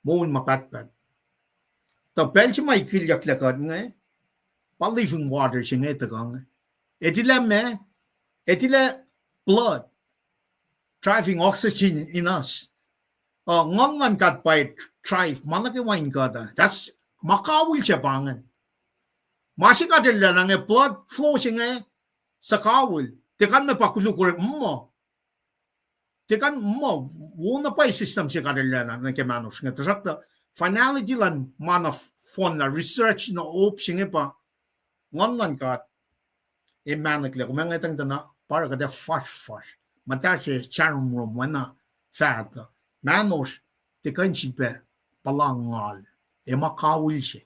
moul ma pahtpaht. Tuh pacl se ma ikihlyucklac kuht inge, pa living water se inge tuhkuh inge. Etilah ma, etilah blood driving oxygen in us. Uh, nguhn luhn God pa drive ma nuh kwewa in kuht uh. That's ma kawihl se pa ingacn. Ma se kuht enenuh inge, blood flow se inge, suhkawihl. Tiac kuh in ma pa koluk orek muh. Tiac kuh in muh, wo na pwacye system se kuht enenuh nuh ke mahnosr inge. Tuhsruhktuh finality luhn ma na fohnlah, resurrection hope se inge pa nguhn luhn God. E mahnuklac, kom ac ngwetacng tuh na pa oruh kuht ac fasrfasr. Muhta se saromrom oacna faht uh. Mahnosr, tiac kuh in sifilpac puhla ngal. E ma kawihl se.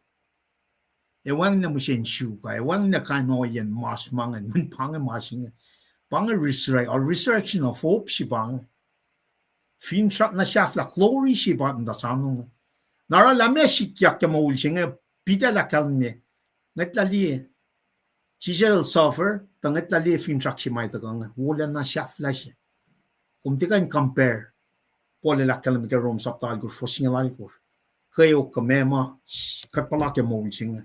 E wacngihn mihsen suk uh, e wacngihn kain ohiyacn mas ma ingacn, mweyen pa inge ma se inge. Pa inge resurre-, a resurrection of hope se pa inge. Finsrak na sahflah, glory se pa in tuh soanong. Na oruh lah meac sikyak ke moul se inge, Peter el ahkkahlwemye, ngwetlah liye, Jisus el suffer, tuh ngwetlah liye finsrak se ma tuhkuh inge, wolacna sahflah se. Kom tiac kuh in compare. Paul el ahkkahlwemye ke Rom sapta alkosr, fuhs singucul alkosr. Kweok kuh meac ma, kuht puhla ke moul se inge.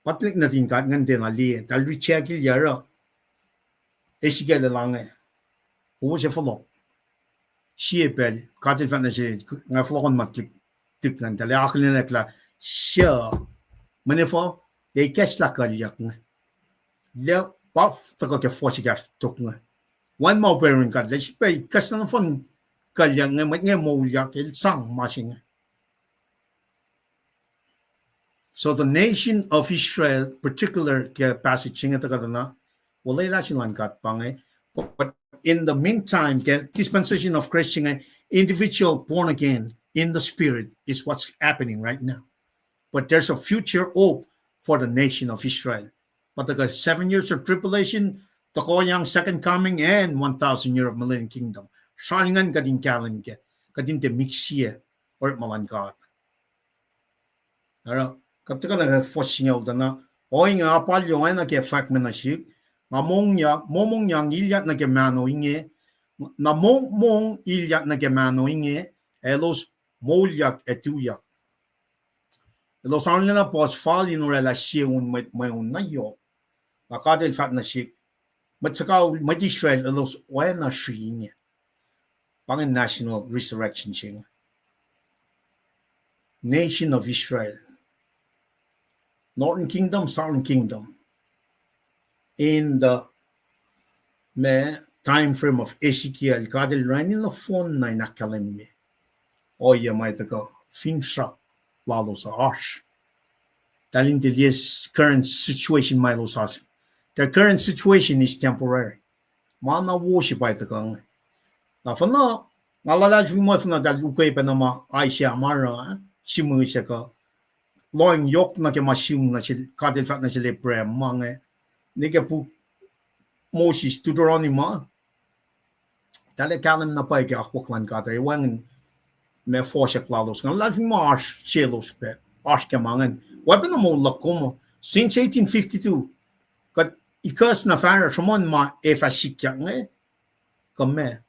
Pa tuhlihk nuhtin God ingacn tiacna liye, eltahl reject-ilyac oruh Ezekiel el inge, kowos ac fohlohk. Sie pacl, God el fahk nuh sel, nga fohlohk an ma tuhlihk, tuhlihk ingacn, eltahl akihlen lah, suc, mweyen efuh, ac ikacslah kuhlyuck inge. Lah pa tuhkuh ke fuhs ekahsr tok inge. Wacngihn ma upac yurin God, lah sifilpac ikacslah nohfohn kuhlyuck inge, mwet inge moulyak, el sang ma se inge. So the nation of Israel, particular ke passage se inge tuhkuh tuh na, olwelah se luhn God pa inge. But, but in the meantime, ke dispensation of Christ se inge, individual born again in the spirit is what's happening right now. But there's a future hope for the nation of Israel. But the seven years of tribulation, the Koyang second coming, and one thousand year of millennium kingdom. Sralngan kuht in kahlwem ke, kuht in tiac mix-ye orekma luhn God. Oruh, kuht tuhkuh nuh ke fuhs singucul tuh na, ohinge apalyo oacna ke fahkme nuh sihk, nga mongyak, momongyak ilyak nuh ke mahno inge, na momong ilyak nuh ke mahno inge, elos moulyak ac tuyak. Elos arulacna puhs fal in oraclah sie un mwet mweun na yohk. Na God el fahk nuh sihk, mwet suhkawihl, mwet Israel, elos oacna sri inge. Pa inge national resurrection se inge. Nation of Israel. Northern kingdom, southern kingdom. In the, ma, time frame of Ezekiel, God el orani nohfohn na in ahkkahlwemye ohiyac ma tuhkuh, finsrak lalos uh oasr. Eltahl in tiac liye current situation ma elos oasr. Their current situation is temporary. Ma na wo se pa tuhkuh inge. Na fin, nga luhlahlfongi muh fin eltahl ukwe pacna ma Isaiah ma oruh, eh, sihmihs kuh lohng yohk nuh ke ma sihm nuh sel, God el fahk nuh sel Abraham ma inge, nuh ke puk Moses, Deuteronomy ma, eltahl ac kahlwem na pwacye ke akwuck luhn God, ac wacngihn ma fohsack lalos. Nga luhlahlfongi muh oasr selos pac, oasr ke ma ingacn. Oacpacna moul luhk kom uh, since eighteen fifty-two, kuht ikacs na fahsruh sruhmuhn ma ac fah sikyak inge, kuh meac.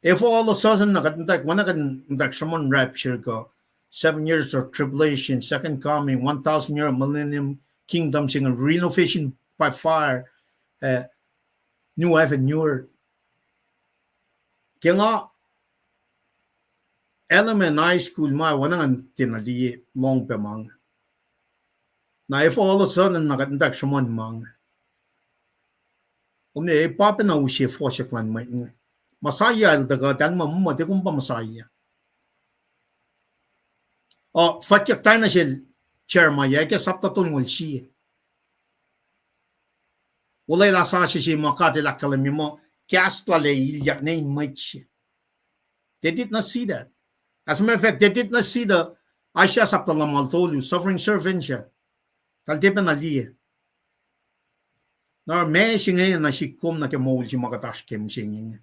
Efuh all of a sudden na kuht muhtwacwacack, oacna kuht muhtwacwacack sruhmuhn rapture kuh, seven years of tribulation, second coming, one thousand year millennium kingdom se inge, renovation by fire, eh, new heaven, new earth. Ke nga Element high school ma oacna ngan tiacna liye, lohng pac ma inge. Na efuh oasr na kuht in tuh sruhmuhn ma inge? Kom ne, e pa pacna use fohsack luhn mwet inge. Messiah el tuhkuh, tahl muh, muh, tiac kom pa Messiah. O, fwackyuck tari nuh sel Jeremiah, ke sapta tolngoul sie. Olwelah sasuc se ma God el ahkkahlwemye muh kahs lal ac ilyak nuh in mwet se. They did not see that. As a matter of fact, they did not see the Isaiah sapta lumngaul tolu, suffering servant se. Tahl tiac pacna liye. Na ma se inge nuh sihk kom nuh ke moul se ma kuht oasr ke mihsenge inge.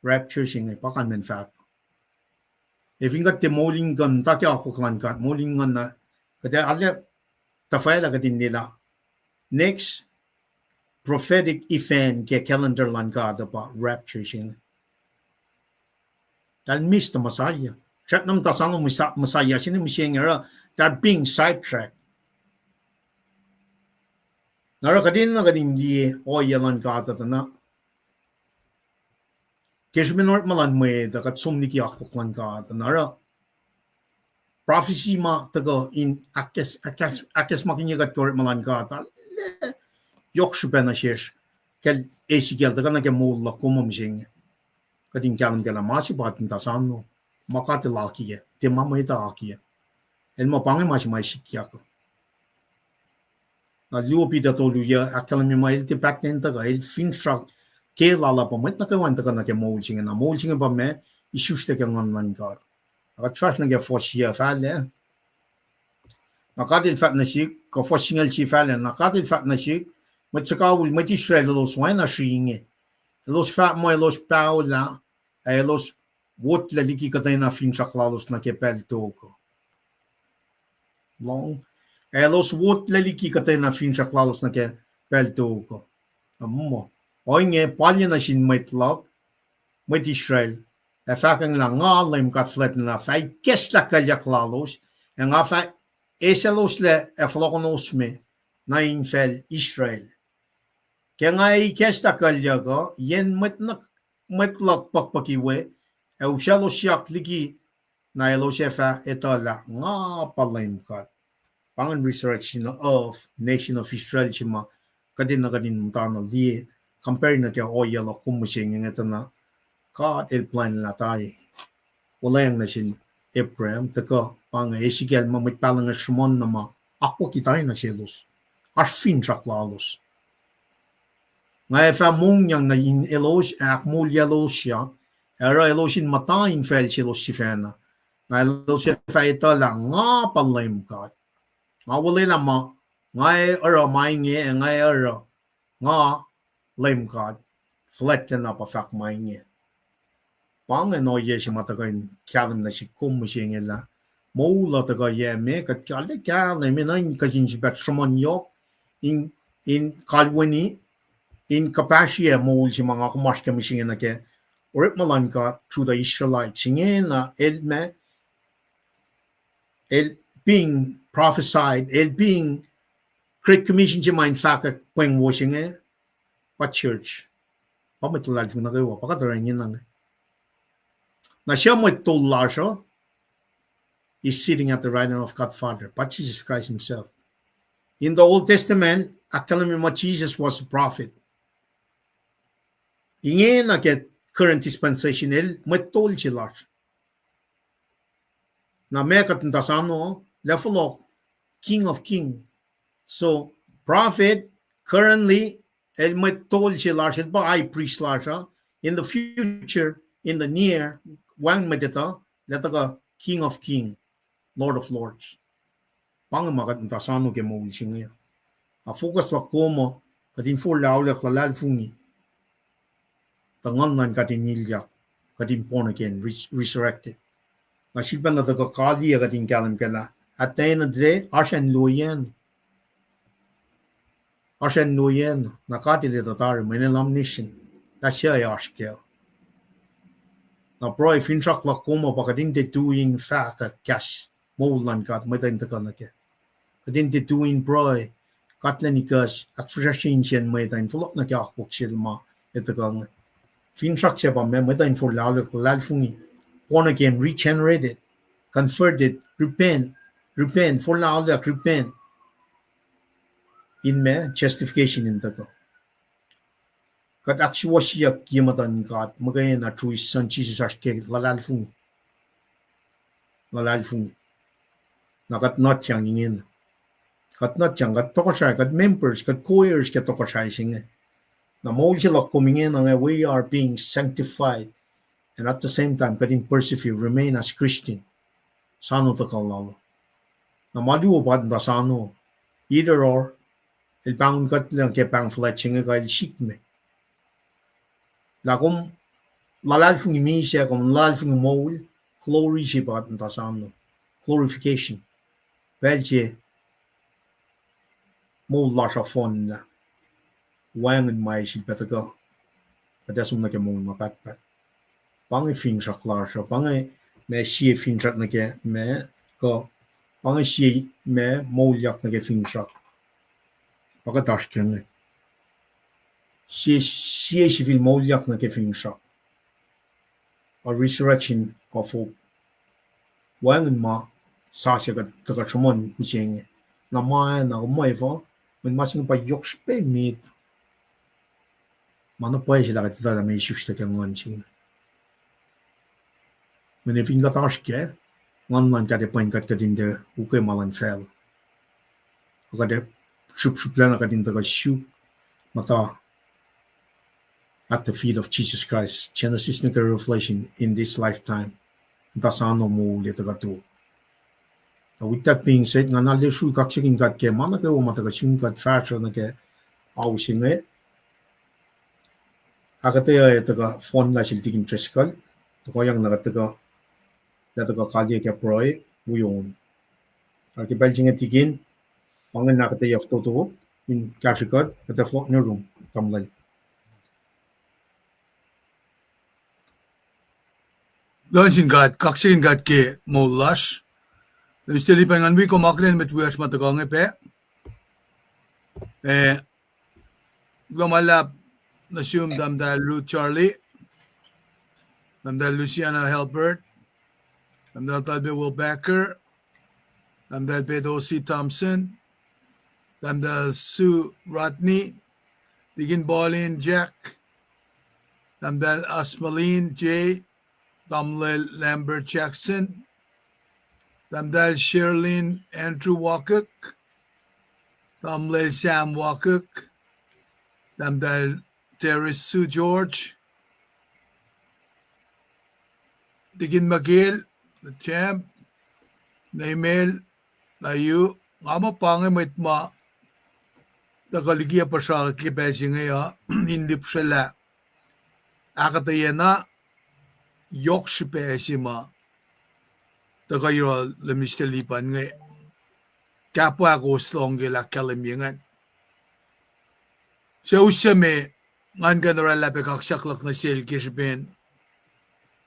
Rapture se inge, pa kalmen fahk. Ac fin kuht tiac moul in nguhn, tuh ke akwuck luhn God, moul in nguhn na, kuht ac arlac tuhfahlah kuht in liye lah next prophetic event ke calendar luhn God uh pa rapture se inge. Tahl miss the Messiah. Srackna muhta sano Messiah se inge mihsenge oruh, they're being sidetracked. Na oruh kuht enenuh kuht in liye ohiyac luhn God uh tuh na ke srihpen orekma luhn mwet uh kuht som liki akwuck luhn God uh na oruh prophecy ma tuhkuh in ahkacsmakihnye kuht ke orekma luhn God uh, arlac yohk srihpac nuh sesr kacl Ezekiel tuhkuh nuh ke moul luhk kom mihsenge. Kuht in kahlwem kac lah ma se pa kuht muhta sano, ma God el akiyac, tiac ma mwet uh akiyac. El muh pa inge ma se ma sikyak. Na luo Peter tolu yuc ahkkahlwemye muh el tiac pahtlac in tuhkuh, el finsrak ke lal uh pa mwet nuh kwewa in tuhkuh nuh ke moul se inge. Na moul se inge pa ma isuslac ke nguhn luhn God. Na kuht fahsr nuh ke fuhs yuc fahlac. Na God el fahk nuh sihk, kuh fuhs singucul sie fahlac, na God el fahk nuh sihk, mwet suhkawihl, mwet Israel elos oacna sri inge. Elos fahk muh elos paholah, ac elos wotlac liki kuhtwena finsrak lalos nuh ke pacl tok uh. Lohng. Ac elos wotlac liki kuhtwena finsrak lalos nuh ke pacl tok uh. Na muh, ohinge, palye nuh sin mwet luhk, mwet Israel, ac fahkwacng lah nga Leum God fuhlwactlana fah ikacslah kuclyuck lalos, ac nga fah eseloslac ac fohlohkohnosme nuh infacl Israel. Ke nga ikacslah kuclyuck uh, yen mwet luhk puhkpuhki we, ac usaclosyak liki, na elos ac fah etuh lah nga pa Leum God. Pa ingacn resurrection of nation of Israel se ma kuht enenuh kuht in muhtana liye, compare nuh ke ohiyac luhk kom mihsenge inge tuh na God el plwacnlah tari. Wuhlweacng nuh sin Abraham, tuhkuh pa inge Ezekiel ma mwet pahluh inge sruhmuhn na ma akwucki tari nuh selos. Oasr finsrak lalos. Nga ac fah mongyang nuh in elos, ahkmoulyaclosyak, ac oruh elos in muhta infacl selos sifacna. Na elos ac fah etuh lah nga pa Leum God. Nga olwelah ma, nga ac oruh ma inge, ac nga ac oruh, nga Leum God fuhlwactlana pa fahk ma inge. Pa ingacn ohiyac se ma tuhkuh in kahlwem nuh sihk kom mihsenge lah moul uh tuhkuh yac me, kuht arlac kahlwem, enenuh in kuht in sifilpac sruhmuhn yohk, in, in kalweni, in kuhpahsrye moul se ma nga kom oasr ke mihsenge nuh ke orekma luhn God through the Israelites. Ingena el ma, el being prophesied, el being Great Commission se ma in fahkwack pweng wo se inge, pa church. Pa mwet luhlahlfongi nuh kwewa, pa kuht oruh ingena inge. Na suc mwet tol lasr uh is sitting at the right hand of God Father, pa Jesus Christ himself. In the Old Testament, ahkkahlwemye muh Jesus was a prophet. Ingena ke current dispensation, el mwet tol se lasr. Na ma kuht muhta sano, lah fohlohk, King of King. So, prophet, currently, el mwet tol se lasr, el pa high priest lasr uh. In the future, in the near, wacngihn mwet etuh, lah tuhkuh King of King, Lord of Lords. Pa inge ma kuht muhta sano ke moul se inge. Na focus luhk kom uh, kuht in forlah auliyak luhlahlfongi tuh nguhn luhn God in ilyak, kuht in born again, res-, resurrected. Na sifilpacna tuhkuh kaliyac kuht in kahlwem kac lah at the end of the day, oasr acn luo yen. Oasr acn luo yen, na God el etuh tari, mweyen el omniscient, lah suc ac oasr kac. Na pruhe finsrak luhk kom uh pa kuht in tiac tui in fahkwack kahs moul luhn God mwet uh in tuhkuh nuh kac. Kuht in tiac tui in pruhe, God lacn ikacs, ahkfihsracsrye insiyacn mwet uh in fohlohk nuh ke akwuck sel ma el tuhkuh inge. Finsrak se pa ma mwet uh in forlah auliyak luhlahlfongi, born again, regenerated, converted, repent, repent, forlah auliyak, repent. in ma justification in tuhkuh. Kuht ahksuwohsyeyuck ye muhtuhn God muhkwena through Son Jesus oasr ke luhlahlfongi. Luhlahlfongi. Na kuht nutyang ingena. Kuht nutyang, kuht tohkohsrahi, kuht members, kuht co-heirs ke tohkohsrahi se inge. Na moul se luhk kom ingena inge, we are being sanctified. And at the same time, kuht in persevere, remain as Christian. Soano tuhkuh lal. Na ma luo pa in tuh soano. Either or, el pahngon kuht lah ke pahng fuhlwact se inge kuh el sikme. Lah kom luhlahlfongi misac, kom luhlahlfongi moul, glory se pa in tuh soano. Glorification. Pacl se moul lasr uh fohnlah. Wacngihn ma sifilpac tuhkuh. Kuht ac som nuh ke moul ma pahtpaht. Pa inge finsrak lasr uh, pa inge ma sie finsrak nuh ke ma, kuh, pa inge sie ma moulyak nuh ke finsrak. Pa kuht oasr ke inge. Sie, sie sifil moulyak nuh ke finsrak. A resurrection of hope. Wacngihn ma sasuc kuht tuhkuh sruhmuhn mihsenge. Na ma na kom efuh, mweyen ma se inge pa yohk srihpac met. Ma na pwacye se lah kuht etuh lah meac isuslac ke nguhn se inge. Mweyen fin kuht oasr kac, nguhn luhn God ac pwen kuht kuht in tiac ukwe ma luhn facluh. Kuht ac srihpsrihplacna kuht in tuhkuh suk muhta at the feet of Jesus Christ, Genesis nuh ke Revelation in this lifetime. Tuh soano moul ac tuhkuh tok. With that being said, nga na lwelah srui kaksakihn God ke ma nuh kwewa ma tuhkuh sun kuht fahsruh nuh ke ao se inge. Ahkuhtweyac tuhkuh fohnlah sel Tikin Driscoll, tuhkuhyang na kuht tuhkuh, lah tuhkuh kaliyac ke pruhe, wi on. Ac ke pacl se inge Tikin, pa ingacn ahkuhtweyac fototo, in kahsrwe kuht, kuht ac fohlohk nuh yurum, tamuhlwel. Luhngse sin God, kaksakihn God ke moul lasr. Mister Lipan, ngan wi kom akihlen mwet wiyacsr ma tuhkuh inge pac. Eh, kuloh ma luhlahp nuh sum Tahmtahel Ruth Charlie, Tahmtahel Luciana Halbert, Tahmtahel Talbe Will Becker, Tahmtahel Pedosi Thompson, Tahmtahel Sue Rodney, Tikin Pauline Jack, Tahmtahel Asmalin J, Tamuhlwel Lambert Jackson, Tahmtahel Sherlyn Andrew Wakik, Tamuhlwel Sam Wakik, Tahmtahel Terry Sue George, Tikin Michael, Champ, Neimel, Nayu, nga muh pa inge mwet ma tuhkuh liki puhsra ke pacl se inge uh, in lihpsrwelah ahkuhtweyac na yohk srihpac se ma tuhkuh yohrohl Mister Lipan inge. Kapwack kowos lohng ke el ahkkahlwemye ingacn. Suc us suc me ngan kuh in oraclah pac kaksak luhk nuh sel ke srihpen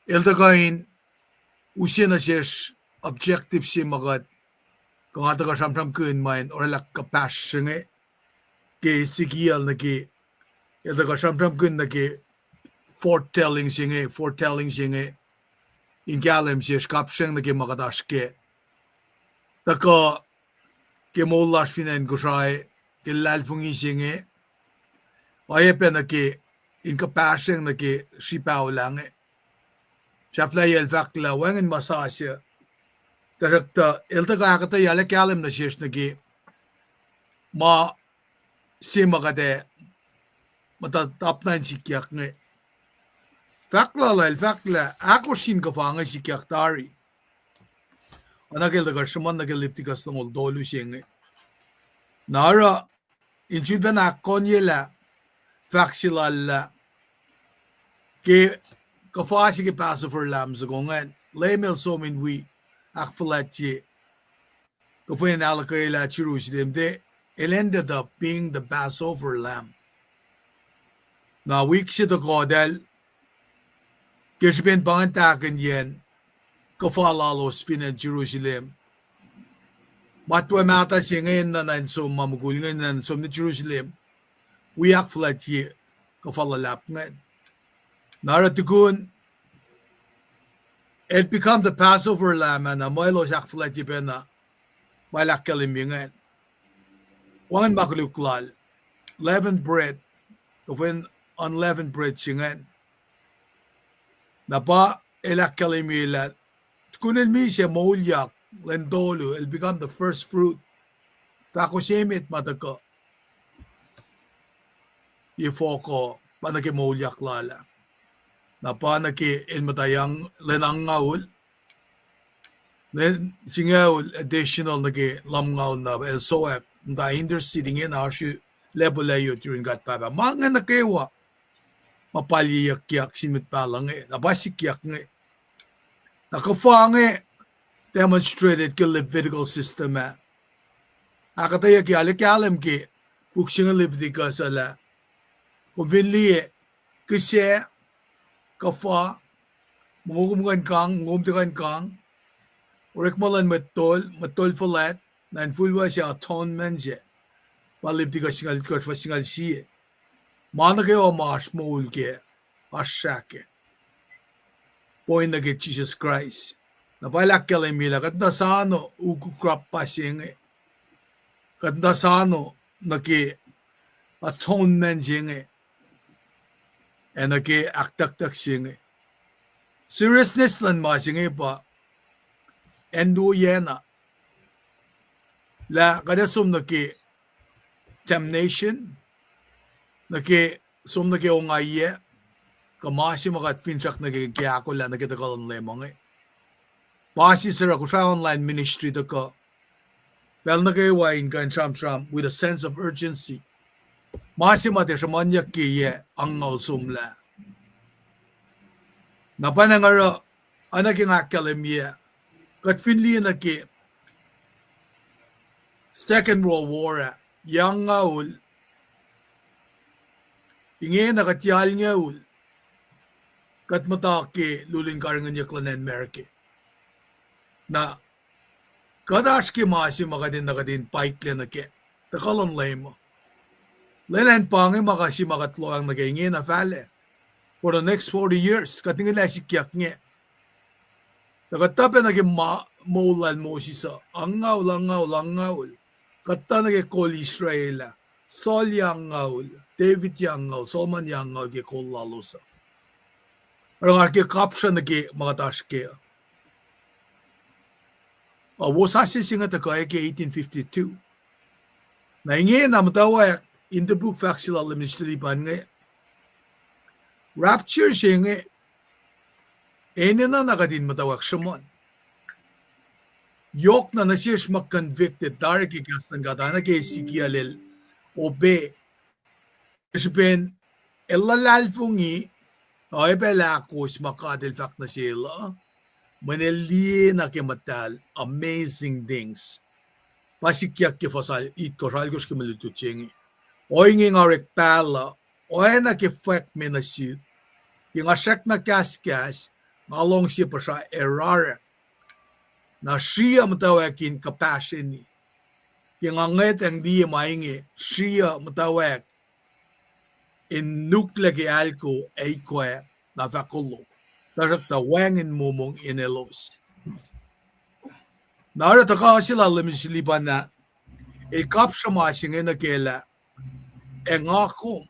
el tuhkuh in use nuh sesr objective se ma kuht, kuh nga tuhkuh sramsramkihn ma in oraclah kuhpahsr se inge ke Ezekiel nuh ke, el tuhkuh sramsramkihn nuh ke foretelling se inge, foretelling se inge, in kahlwem sesr kapsreng nuh ke ma kuht oasr kac. Tuhkuh ke moul lasr fin acn Kosrae, ke luhlahlfongi se inge, oacyacpac nuh ke in kuhpahsreng nuh ke srihpac lah inge. Sahflahiyac el fahk lah wacngihn ma sasuc. Tuhsruhktuh el tuhkuh ahkuhtweyac, el kahlwem nuh sesr nuh ke ma se ma kuht ac muhta tap na in sikyak inge. Fahk lal ah, el fahk lah ahkosr in kuhfa inge sikyak tari. Oacna ke el tuhkuh sruhmuhn nuh ke Leviticus longoul tolu se inge. Na oruh in sulpacna ahkkohnyelah fahk se lal ah, ke kuhfa se ke Passover lamb soko ingacn, Leum el som in wi ahkfuhlwactye kuhfa in ahluhkwelah Jerusalem, tuh el ended up being the Passover lamb. Na wik se tohkohtahl, ke srihpen pa ingacn tahkihnyacn kuhfa lalos fin acn Jerusalem, matwac mahtuh se inge enenuh in som, ma mukul inge enenuh in som nuh Jerusalem, wi ahkfuhlwactye kuhfa luhlahp ingacn. Na oruh tukun el become the Passover lamb ah, na muh elos ahkfuhlwactye pacna ma el ahkkahlwemye ingacn. Wacngihn ma koluk lal, leavened bread, ofwen unleavened bread se ingacn. Na pa el ahkkahlwemye lah tukun el misac moulyak lwen tolu, el become the first fruit. Fahko se met ma tuhkuh ye fohk uh, pa nuh ke moulyak lal ah. Na pa nuh ke el muhta yang lwen angngaul, lwen singucul additional nuh ke lumngaul na el sowack muhta intercede inge na oasr level ah yot yurin God Pahpah. Ma inge nuh kwewa ma palyeyuckyak sin mwet pahluh inge, na pa sikyak inge. Na kuhfa inge demonstrated ke Levitical system ah. Ahkuhtweyucki, arlac kahlwem ke puk se inge Leviticus uh lah kom fin liye, kihsac, kuhfa, mongo kom kuh in kang, mongo kom tiac kuh in kang, orekma luhn mwet tol, mwet tol fuhlwact, na infulwac se atonement se. Pa Leviticus singucul itkohsr fuhs singucul sie. Ma nuh kwewa ma oasr moul kac, oasr srah kac, point nuh ke Jisus Kraist. Na pa el ahkkahlwemye lah kuht muhta soano ukuk rappa se inge. Kuht muhta soano nuh ke atonement se inge, ac nuh ke ahktucktuck se inge. Seriousness luhn ma se inge pa acn luo yacna lah kuht ac som nuh ke damnation, nuh ke, som nuh ke ongaiyac, kuh ma se ma kuht finsrak nuh ke, ke ahkolah nuh ke tuhkuh luhn Leum inge. Pa se suc oruh Kosrae online ministry tuhkuh pacl nuh kwewa in kuh in sramsram with a sense of urgency. Ma se ma tiac sruhmuhnyuck ke yac angngaul somlah. Na pa nga oruh, oacna ke nga ahkkahlwemye, kuht fin liye nuh ke Second World War ah, yac angngaul, ingena kuht yac alngoul, kuht muhta ke lulin karihngihnyuck luhn acn America. Na kuht oasr ke ma se ma kuht enenuh kuht in paiklac nuh kac, tuhkuh luhn Leum uh. Lwelah in pa inge ma kuh se ma kuht lohacng nuh kac ingena fahlac. For the next forty years, kuht inge lah sikyak inge. Tuh kuht tuh pac nuh ke ma, moul lal Moses uh, angngaul, angngaul, angngaul. Kuht tuh nuh ke kol Israel ah, Saul yac angngaul, David yac angngaul, Solomon yac angngaul ke kol lalos uh. Oruh nga ke kapsra nuh ke ma kuht oasr kac uh. Uh, wosasuc se inge tuhkuh ke eighteen fifty-two. Na ingena muhtwacwacack in the book fahk se lal Leum Mister Lipan inge, rapture se inge enenuh na kuht in muhtwacwacack sruhmuhn. Yohk na nuh sesr ma convicted tari ke kahs luhn God, oacna ke Ezekiel el obey. Srihpen el luhlahlfongi, oacyacpac el ahkos ma God el fahk nuh sel uh, mweyen el liye na ke muhtahl amazing things. Pa sikyak ke fuhs itkohsr, alkosr ke mwe lutlut se inge. Ohinge nga orek pahluh, oacna ke fwackme nuh sihk, ke nga srackna kahskahs, nga luhngse puhsra ac rarek. Na sriya muhtwacwacack in kuhpahsrweni. Ke nga ngwetacng liye ma inge, sriya muhtwacwacack in nuklac ke alko ac ikwac na fahk kolo. Tuhsruhktuh wacngihn momong in elos. Na oruh tuhkuh se lal Leum Mister Lipan ah, el kapsra ma se inge nuh kac lah, ac nga kom,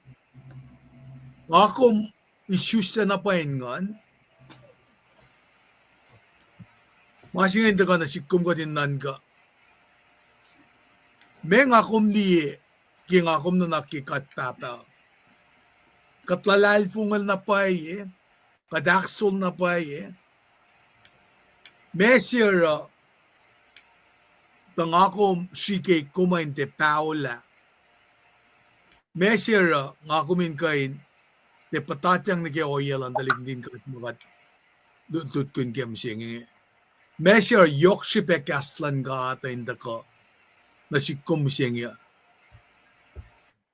nga kom isuslac na pwacye in nguhn. Ma se inge in tuhkuh nuh sihk kom kuht in nuhnkuh, meac nga kom liye ke nga kom nuhnak ke kuht Pahpah? Kuht luhlahlfongel na pwacye, kuht ahksol na pwacye. Meac se oruh tuh nga kom srihke kom in tiac paolah? Meac se oruh nga kom in kuh in tiac puhtatyang nuh ke ohiyac luhn tuhlihk nuhtin God ma kuht lutlutkihn ke mihsenge? Meac se oruh yohk srihpac kahs luhn God uh in tuhkuh nuh sihk kom mihsenge?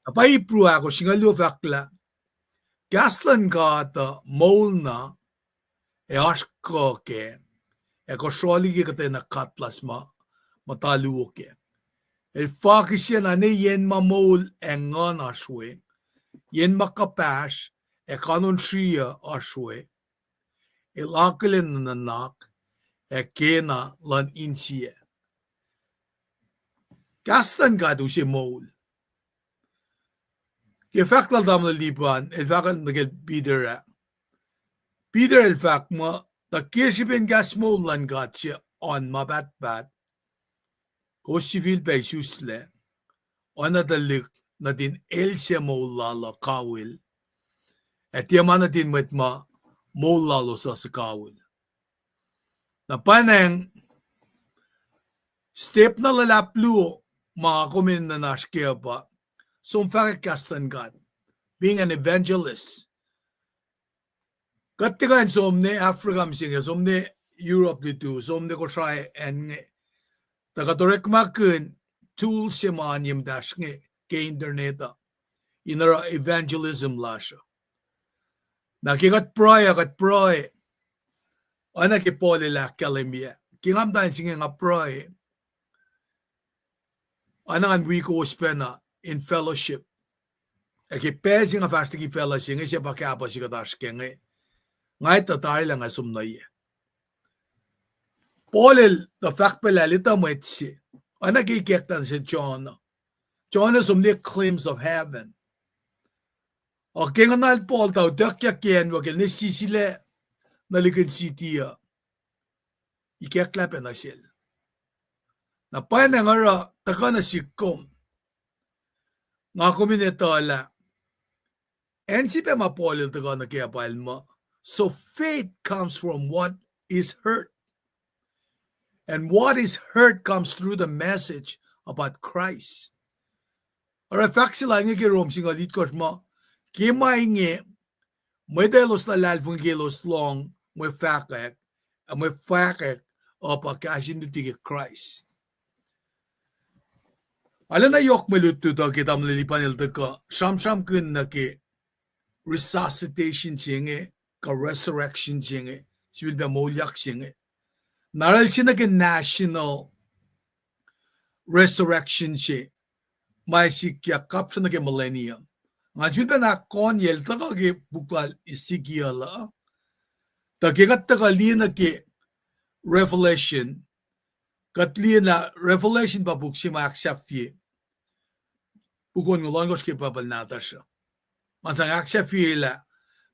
Na pa Ipru ahkosr singucul luo fahk lah, kahs luhn God uh moul na, ac oasr kuh kac, ac kosroli ke kuhtwena katlas ma muhta luo kac. El fakihsye na ne yen ma moul ac nguhn oasr we, yen ma kuhpahsr ac kanon sriya oasr we, el akihlen nuhnak ac kena luhn insiyac. Kahs luhn God use moul. Ke fahk lal tamuhlwel Lipan, el fahk nuh kacl Peter ah. Peter el fahk muh, tuh ke srihpen kahs moul luhn God se oan ma pahtpaht, kowos sifilpac isuslac, oacna tuhlihk nuhtin el se moul lal uh kawihl, ac tiac ma nuhtin mwet ma moul lalos uh suhkawihl. Na pwacnwacng, step na luhlahp luo ma nga kom enenuh in oasr kac uh pa, som fahkwack kahs luhn God, being an evangelist. Kuht tiac kuh in som nuh Africa mihsenge, som nuh Europe lutu, som nuh Kosrae acn inge, tuh kuht orekmakihn tools se ma oan ye muhtahsr inge ke internet uh in oruh evangelism lasr uh. Na ke kuht pruhe uh, kuht pruhe oacna ke Paul el ahkkahlwemye, ke nga muhta insinge nga pruhe, oacna ngan wi kowos pacna in fellowship. Ac ke pacl se nga fahsr liki facluh se inge, se pa kahpah se kuht oasr kac inge, nga etuh tari lah nga som nuh ye. Paul el tuh fahk pac lah el etuh mwet se, oacna ke ikacklah nuh sel John. John el som nuh claims of heaven. Ac ke nguhnal Paul tuh utuckyak ke acn wo ke el ne sisilac nuh likin city uh, ikacklah pac nuh sel. Na pwacnwacng oruh tuhkuh nuh sihk kom, nga kom in etuh lah acn se pac ma Paul el tuhkuh nuh kac pa el muh, so faith comes from what is heard. And what is heard comes through the message about Christ. Oruh fahk se lal inge ke Rom singucul itkohsr muh, ke ma inge, mwet elos luhlahlfongi ke elos lohng mwe fahkwack, ac mwe fahkwack uh pa kahs in luti ke Kraist. Arulacna yohk mwe lutlut uh ke tamuhlwel Lipan el tuhkuh sramsramkihn nuh ke resuscitation se inge, kuh resurrection se inge, sifilpac moulyak se inge. Na oruh el se nuh ke national resurrection se, ma sikyak kapsra nuh ke millennium. Ngan sifilpac na kohnye el tuhkuh ke puk lal Ezekiel uh. Tuh ke kuht tuhkuh liye nuh ke Revelation, kuht liye lah Revelation pa puk se ma ahksahfye puk onngoul ohnkohsr ke Bible nahtuhsr uh. Ngan sang ahksahfyelah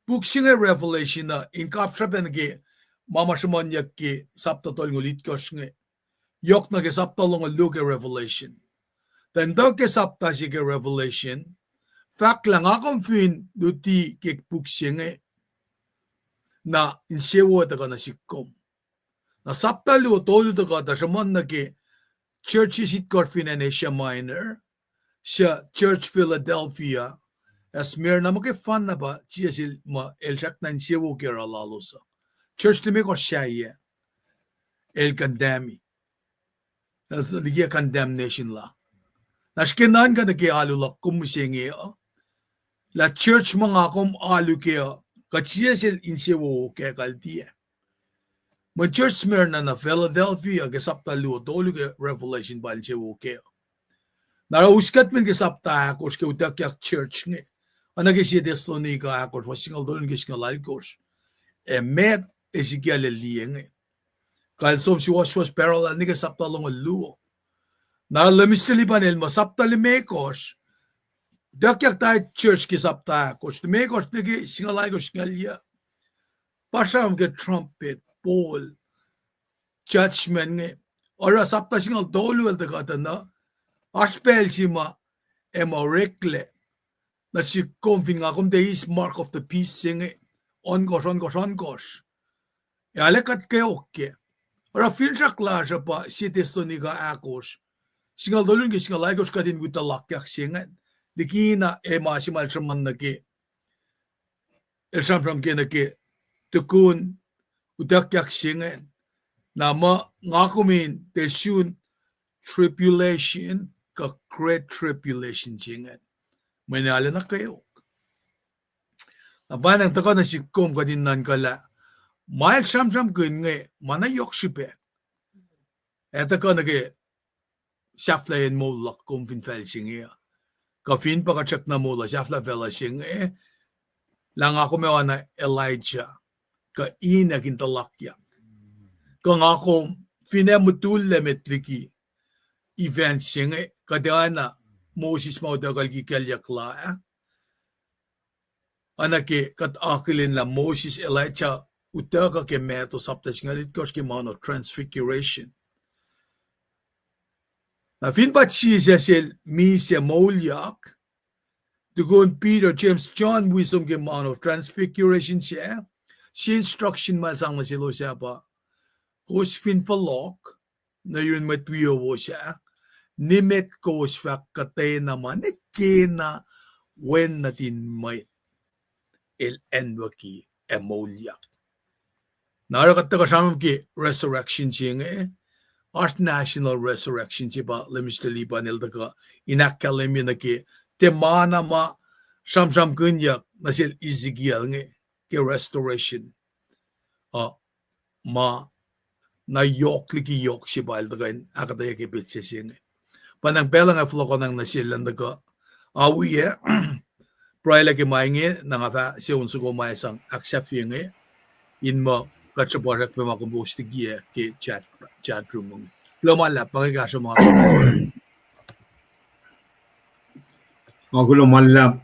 puk se inge Revelation uh in kapsra pac nuh ke ma ma sruhmuhnyuck ke sapta tolngoul itkohsr inge, yohk nuh ke sapta longoul luo ke Revelation. Tuh in tuh ke sapta se ke Revelation, fahk lah nga kom fin luti ke puk se inge, na insewowo tuhkuh nuh sihk kom. Na sapta luo tolu tuhkuh tuh sruhmuhn nuh ke churches itkohsr fin acn Asia Minor, suc church Philadelphia ac Smyrna, muh ke fanna pa Jisus el muh el srackna insewowo ke oruh lalos uh. Church limekohsr sahyac el condemn, el liye condemnation la. Na srihke nuhnkuh nuh ke alu luhk kom mihsenge uh, lah church ma nga kom alu kac uh, kuh Jisus el insewowo kac kuh el tiac. Mwe church Smyrna na Philadelphia ke sapta luo tolu ke Revelation pa el insewowo kac uh. Na oruh us kuht men ke sapta ahkosr ke utuckyak church inge, oacna ke sie Thessalonica ahkosr, fuhs singucul tolu nuh ke singucul alkosr. Ac met Ezekiel el liye inge, kuh el som suwohswohs parallel nuh ke sapta longoul luo. Na oruh Mister Lipan el muh sapta limekohsr, utuckyak tari church ke sapta ahkosr, limekohsr nuh ke singucul alkosr, singucul yuc, pa sramsram ke trumpet, bowl, judgment inge. Oruh sapta singucul tolu el tuhkuh tuh na oasr pacl se ma ac muh oreklac nuh sihk kom fin nga kom tiac eis mark of the beast se inge, ohnkohsr, ohnkohsr, ohnkohsr. Ac arlac kuht kweok kac. Oruh finsrak lasr uh pa sie Thessalonica ahkosr, singucul tolu nuh ke singucul alkosr, kuht in wi tuhlakyak se ingacn. Likina ac ma se ma el sruhmuhn nuh ke, el sramsram ke nuh ke tukun utuckyak se ingacn. Na muh nga kom in tiac sun tribulation kuh great tribulation se ingacn, mweyen arlac na kweok. Na pwacnwacng tuhkuh nuh sihk kom kuht in nuhnkuh lah ma el sramsramkihn inge ma na yohk srihpac. Ac tuhkuh nuh ke sahflahiyacn moul luhk kom fin facl se inge uh, kuh fin pa kuht srackna moul uh sahflah facluh se inge, lah nga kom ac oacna Elijah kuh Enoch in tuhlakyak, kuh nga kom fin ac mutullac met liki event se inge, kuht oacna Moses ma utuckuh liki kuclyuck la ah. Oacna ke kuht akihlen lah Moses, Elijah utuckuh ke Matthew sapta singucul itkohsr ke Mount of Transfiguration. Na fin pa Jisus el misac moulyak, tukun Peter, James, John wi som ke Mount of Transfiguration sac, sie instruction ma el sang nuh selos ah pa, kowos fin fohlohk nuh yurin mwet wiyowos ah, nimet kowos fah kuhtwena ma nwe kena Wen nuhtin mwet el acnwucki ac moulyak. Na oruh kuht tuhkuh sramsram ke resurrection se inge, oasr national resurrection se pa Leum Mister Liban el tuhkuh in ahkkahlwemye nuh ke tiac ma na ma sramsramkihnyuck nuh sel Ezekiel inge ke restoration. Uh, ma na yohk liki yohk se pa el tuhkuh in ahkuhtweyac ke petsac se inge. Pa nang pacl nga fohlohkohnacng nuh sel elan tuhkuh awiyac, pruhelah ke ma inge, na nga fah se on soko ma sang ahksahfye inge, in muh kuht sruhpuhsrak pac ma kom post liki ke chat, chat room inge. Kuloh ma luhlahp, pa inge kahsruh ma. Ac kuloh ma luhlahp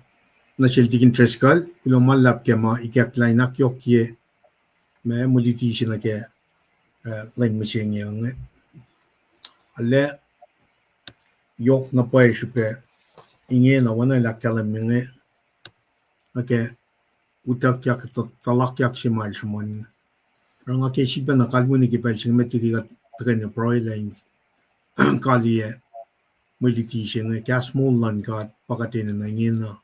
nuh sel Tikin Driscoll, kuloh ma luhlahp ke ma ikacklah in ahkyohkye ma mwe luti se nuh ke, uh, lwen mihsenge inge. Arlac yohk na pwacye srihpac ingena oacna el ahkkahlwemye inge, nuh ke utuckyak, tuh-, tuhlakyak se ma el sruhmuhn. Oruh nga ke sifacna kalweni ke pacl se inge met liki kuht tuhkweni pruhelah in kaliyac mwe luti se inge, kahs moul luhn God pa kuht enenuh ingena.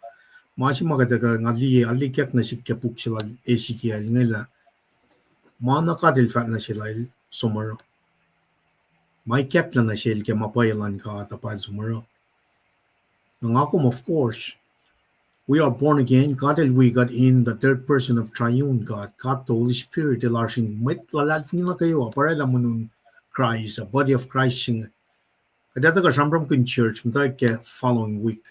Ma se ma kuht ac kuh nga liye, arlac ikacklah nuh sihk ke puk se lal Ezekiel inge lah ma na God el fahk nuh sel el som oruh. Ma ikacklah nuh sel ke ma pwacye luhn God uh pa el som oruh. Na nga kom, of course, we are born again, God el wi kuht in the third person of triune God, God the Holy Spirit, el oasr in mwet luhlahlfongi nuh kwewa, pwacye lah munun Christ, a body of Christ se inge. Kuht ac tuhkuh sramsramkihn church muhtwacwacack ke following week.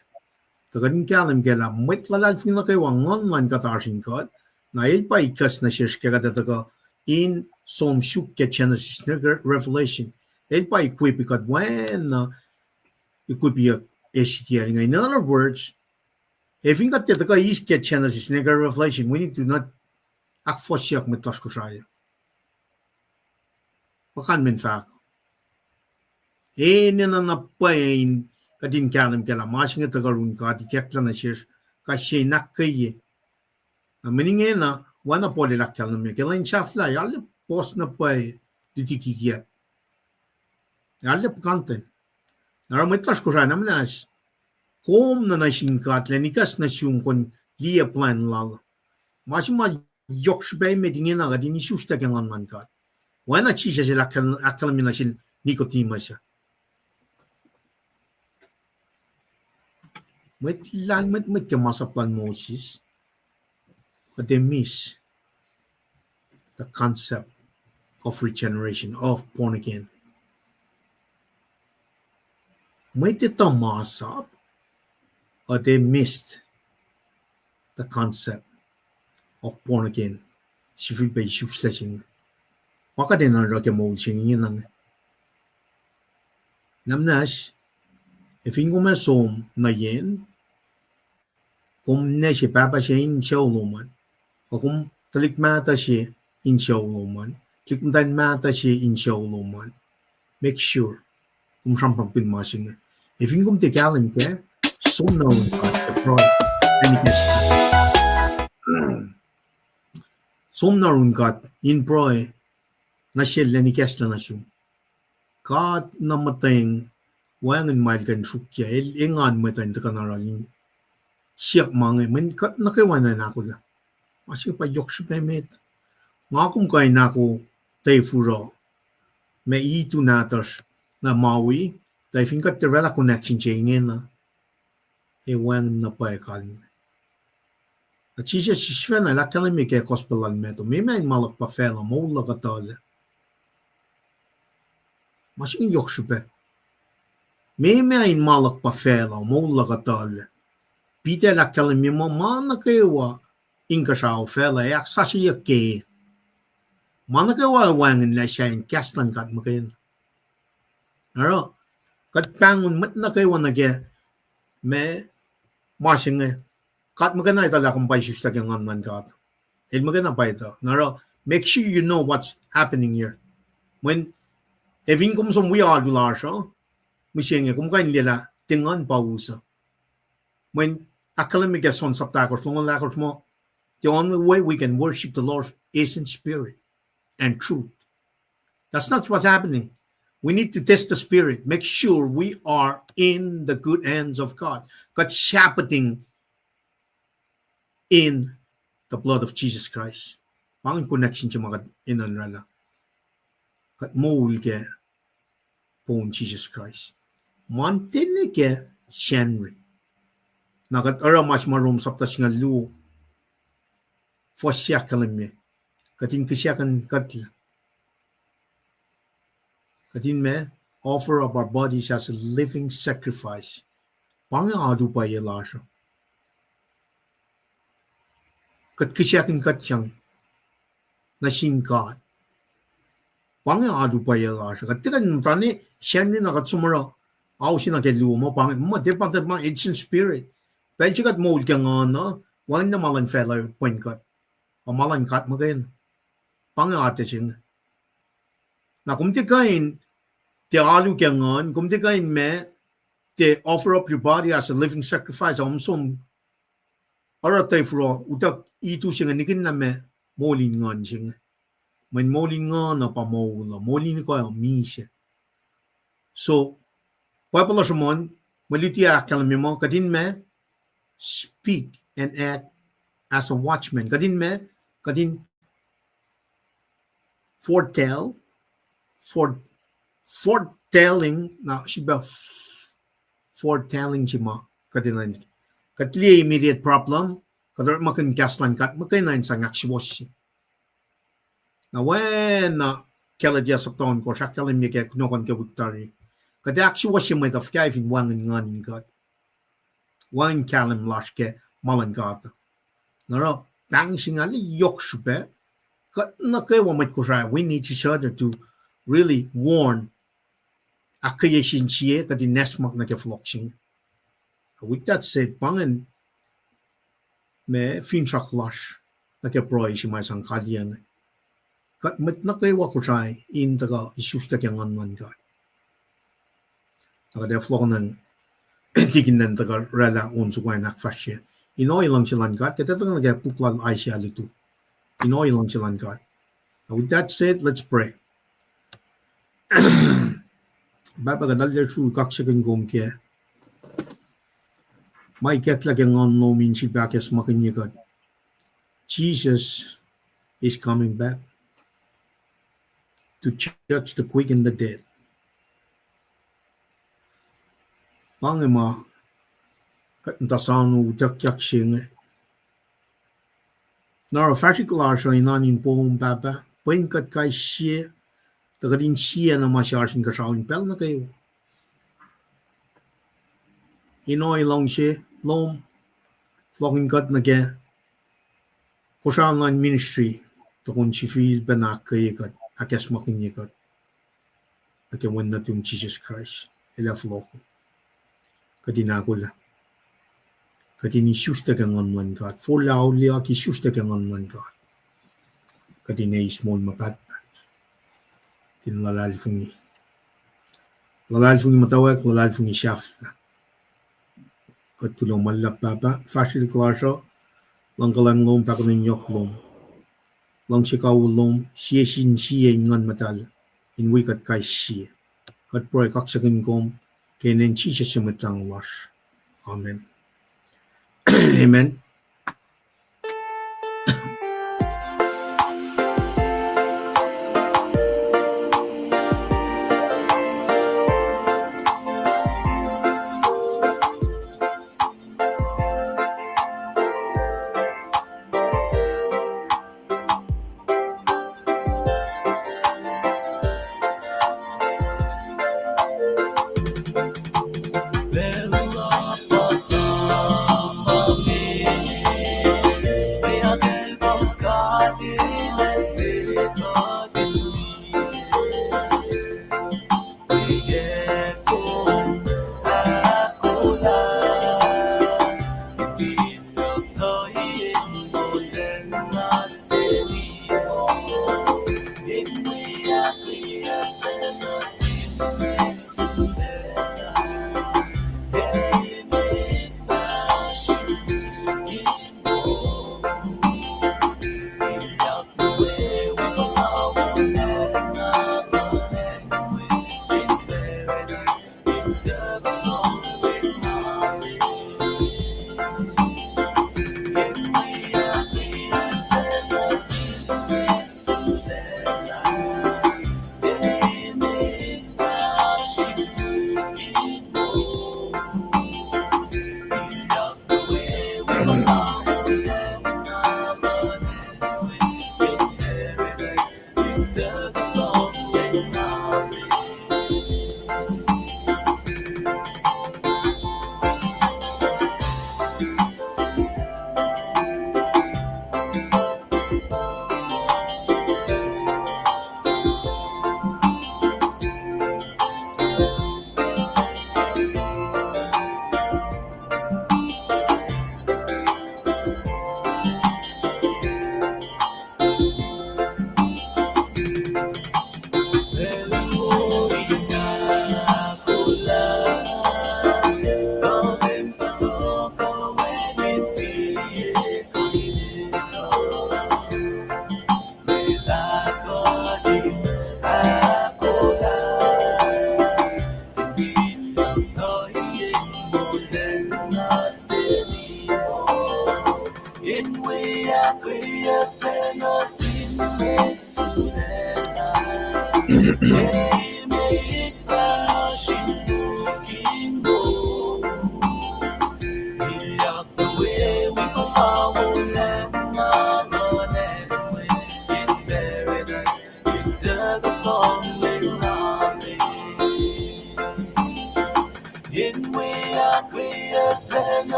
Tuh kuht in kahlwem kac lah mwet luhlahlfongi nuh kwewa, Nguhn luhn God oasr in kuht, na el pa ikacs nuh sesr ke kuht ac tuhkuh in som suk ke Genesis nuh ke Revelation. El pa equip kuht oacna equipyuck Ezekiel inge. In other words, ac fin kuht tiac tuhkuh eis ke Genesis nuh ke Revelation, we need to not ahkfohsyeyuck mwet lasr Kosrae. Pa kalmacn fahk. Enenuh na pwacye in kuht in kahlwem kac lah ma se inge tuhkuh yurin God, ikacklah nuh sesr, kais sie in ahkkweye. Na mweyen ingena, oacna Paul el ahkkahlwemye ke lwen sahflah, arlac puhs na pwacye luti kikiacp. Arlac puhkantwen. Na oruh mwet lasr Kosrae, na muhnahs, kom nuh nuh sin God, elan ikacs nuh sum kom liye plwacn lal. Ma se ma yohk srihpac emet ingena kuht in isuslac ke Nguhn luhn God. Oacna Jisus el ahkkahl-, ahkkahlwemye nuh sel Nicodemus ah. Mwet lahlmwetmwet ke masap lal Moses, but they miss the concept of regeneration, of born again. Mwet etuh masap, but they missed the concept of born again. Sifilpac isuslac se inge. Ma kuht enenuh oruh ke moul se inge na inge. Na muhnahs, ac fin kom ac som nuh yen, kom ne se pahpah se in sucu lom an, kuh kom tuhlihk mahtuh se in sucu lom an, tuhlihk muhtwacn mahtuh se in sucu lom an, make sure kom sramsramkihn ma se inge. Ac fin kom tiac kahlwem kac, som nuh yurin God ke pruhe. Som nuh yurin God in pruhe nuh sel elan ikacslah nuh sum. God na muhtweng wacngihn ma el kuh in sruokyac, el engan mwet uh in tuhkuh na oruh in siyuck ma inge, mweyen kuht nuh kwewa enenuh in ahkolah. Ma se pa yohk srihpac met. Nga kom kuh in ahko tefuruh ma itu nahtuhsr nuh Maui, tuh fin kuht tiac oraclah connection se ingena, ac wacngihn na pwacye kalmac. Na Jisus sifacna el ahkkahlwemye ke gospel lal Matthew, meac ma in ma luhk pa facluh, moul luhk kuh tuhlac. Ma se inge yohk srihpac. Meac ma in ma luhk pa facluh, moul luhk kuh tuhlac. Peter el ahkkahlwemye muh ma nuh kwewa inkuhsrao facluh ac ahksasucyeyuck ke. Ma nuh kwewa wacngihnlac sahyacn kahs luhn God muhkwena. Oruh, Kuht pahngon mwet nuh kwewa nuh ke ma, ma se inge, God muhkwena etuh lah kom pa isuslac ke Nguhn luhn God. El muhkwena pa etuh. Na oruh, make sure you know what's happening here. Mweyen, ac fin kom som wi alu lasr uh, mihsenge kom kuh in liye lah tiac Nguhn pa us uh. Mweyen ahkkahlwemye ke John sapta ahkosr, longoul ahkosr muh, the only way we can worship the Lord is in spirit and truth. That's not what's happening. We need to test the spirit, make sure we are in the good hands of God. Kuht shepherding in the blood of Jesus Christ. Pa inge connection se ma kuht enenuh in oraclah. Kuht moul ke poun Jisus Kraist. Muhtwacta ke Sacnri. Na kuht oruh ma se ma Rom sapta singucul luo, fuhs se ahkkahlwemye, kuht in kihsackuhnkuhtlac. Kuht in ma, offer up our bodies as a living sacrifice. Pa inge alu pwacye lasr uh. Kuht kihsackuhnkuhtyang nuh sin God. Pa inge alu pwacye lasr uh. Kuht tiac kuh in muhta ne Sacnri na kuht som oruh, ao se nuh ke luo muh pa inge, muh tiac pa, tiac pa, it's in spirit. Pacl se kuht moul ke Nguhn uh, wacngihn na ma luhn facluh pwen kuht. Pa ma luhn God muhkwena. Pa inge atac se inge. Na kom tiac kuh in, tiac alu ke Nguhn, kom tiac kuh in ma, tiac offer up your body as a living sacrifice, om som oruh tafro, utuck itu se inge nihkihn na ma moul in nguhn se inge. Mweyen moul in nguhn uh pa moul uh, moul in ikoac misac. So, Bible uh sruhmuhn, mwe luti ahkkahlwemye muh, kuht in ma, speak and act as a watchman. Kuht in ma, kuht in foretell, fore-, foretelling, na srihpac f-, foretelling se ma, kuht in, kuht liye immediate problem, kuht orekmakihn kahs luhn God muhkwena in sang ahksuwohsye. Na oacna Galatia sapta ohnkohsr ahkkahlwemye ke kunohkohn ke wik tari, kuht ahksuwohsye mwet uh fuhkah fin wacngihn nguhn in kuht, wacngihn kahlwem lasr ke ma luhn God. Na oruh pahng se inge yohk srihpac, kuht nuh kwewa mwet Kosrae, we need each other to really warn, ahkkweye sin sie, kuht in acsmak nuh ke fohlohk se inge. With that said, pa ingacn ma finsrak lasr nuh ke pruhe se ma sang kaliyac inge. Kuht mwet nuh kwewa Kosrae in tuhkuh isuslac ke Nguhn luhn God. Na kuht ac fohlohkohnacng tikin in tuhkuh oraclah on soko in ahkfahsrye. Inohi luhngse luhn God, kuht ac tuhkuh nuh ke puk lal Isaiah lutu. Inohi luhngse luhn God. Now with that said, let's pray. Pahpah, kuht arlac sruok kaksakihn kom ke ma ikacklah ke Nguhn lom in sifilpac ahkacsmakihnye kuht. Jesus is coming back to judge the quick and the dead. Pa inge ma kuht muhta soano utuckyak se inge. Na oruh fahsrwelihk lasr uh in oan in poum, Pahpah, pwen kuht kais sie, tuh kuht in sie na ma se oasr inkuhsrao in pacl nuh kwewa. Inohi luhngse lom, fohlohkihn kuht nuh ke Kosrae Online Ministry, tukun sifilpac na ahkkweye kuht, ahkacsmakihnye kuht nuh ke Wen nuhtum Jisus Kraist, El ac fohlohk. Kuht in ahkolah, kuht in isuslac ke Nguhn luhn God, forlah auliyak, isuslac ke Nguhn luhn God. Kuht in eis moul ma pahtpaht, kuht in luhlahlfongi, luhlahlfongi muhtwacwacack, luhlahlfongi sahflah. Kuht kuloh ma luhlahp, Pahpah, fahsrwelihk lasr uh, luhngkuhlwacng lom, pahkotwen yohk lom, luhngse kawihl lom, sie sin sie in Nguhn Muhtahl in wi kuht kais sie. Kuht pruhe kaksakihn kom ke inen Jisus su Mwet Lahngo lasr. Amen. Amen.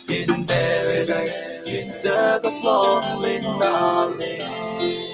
In paradise, in sack of lonely knowledge.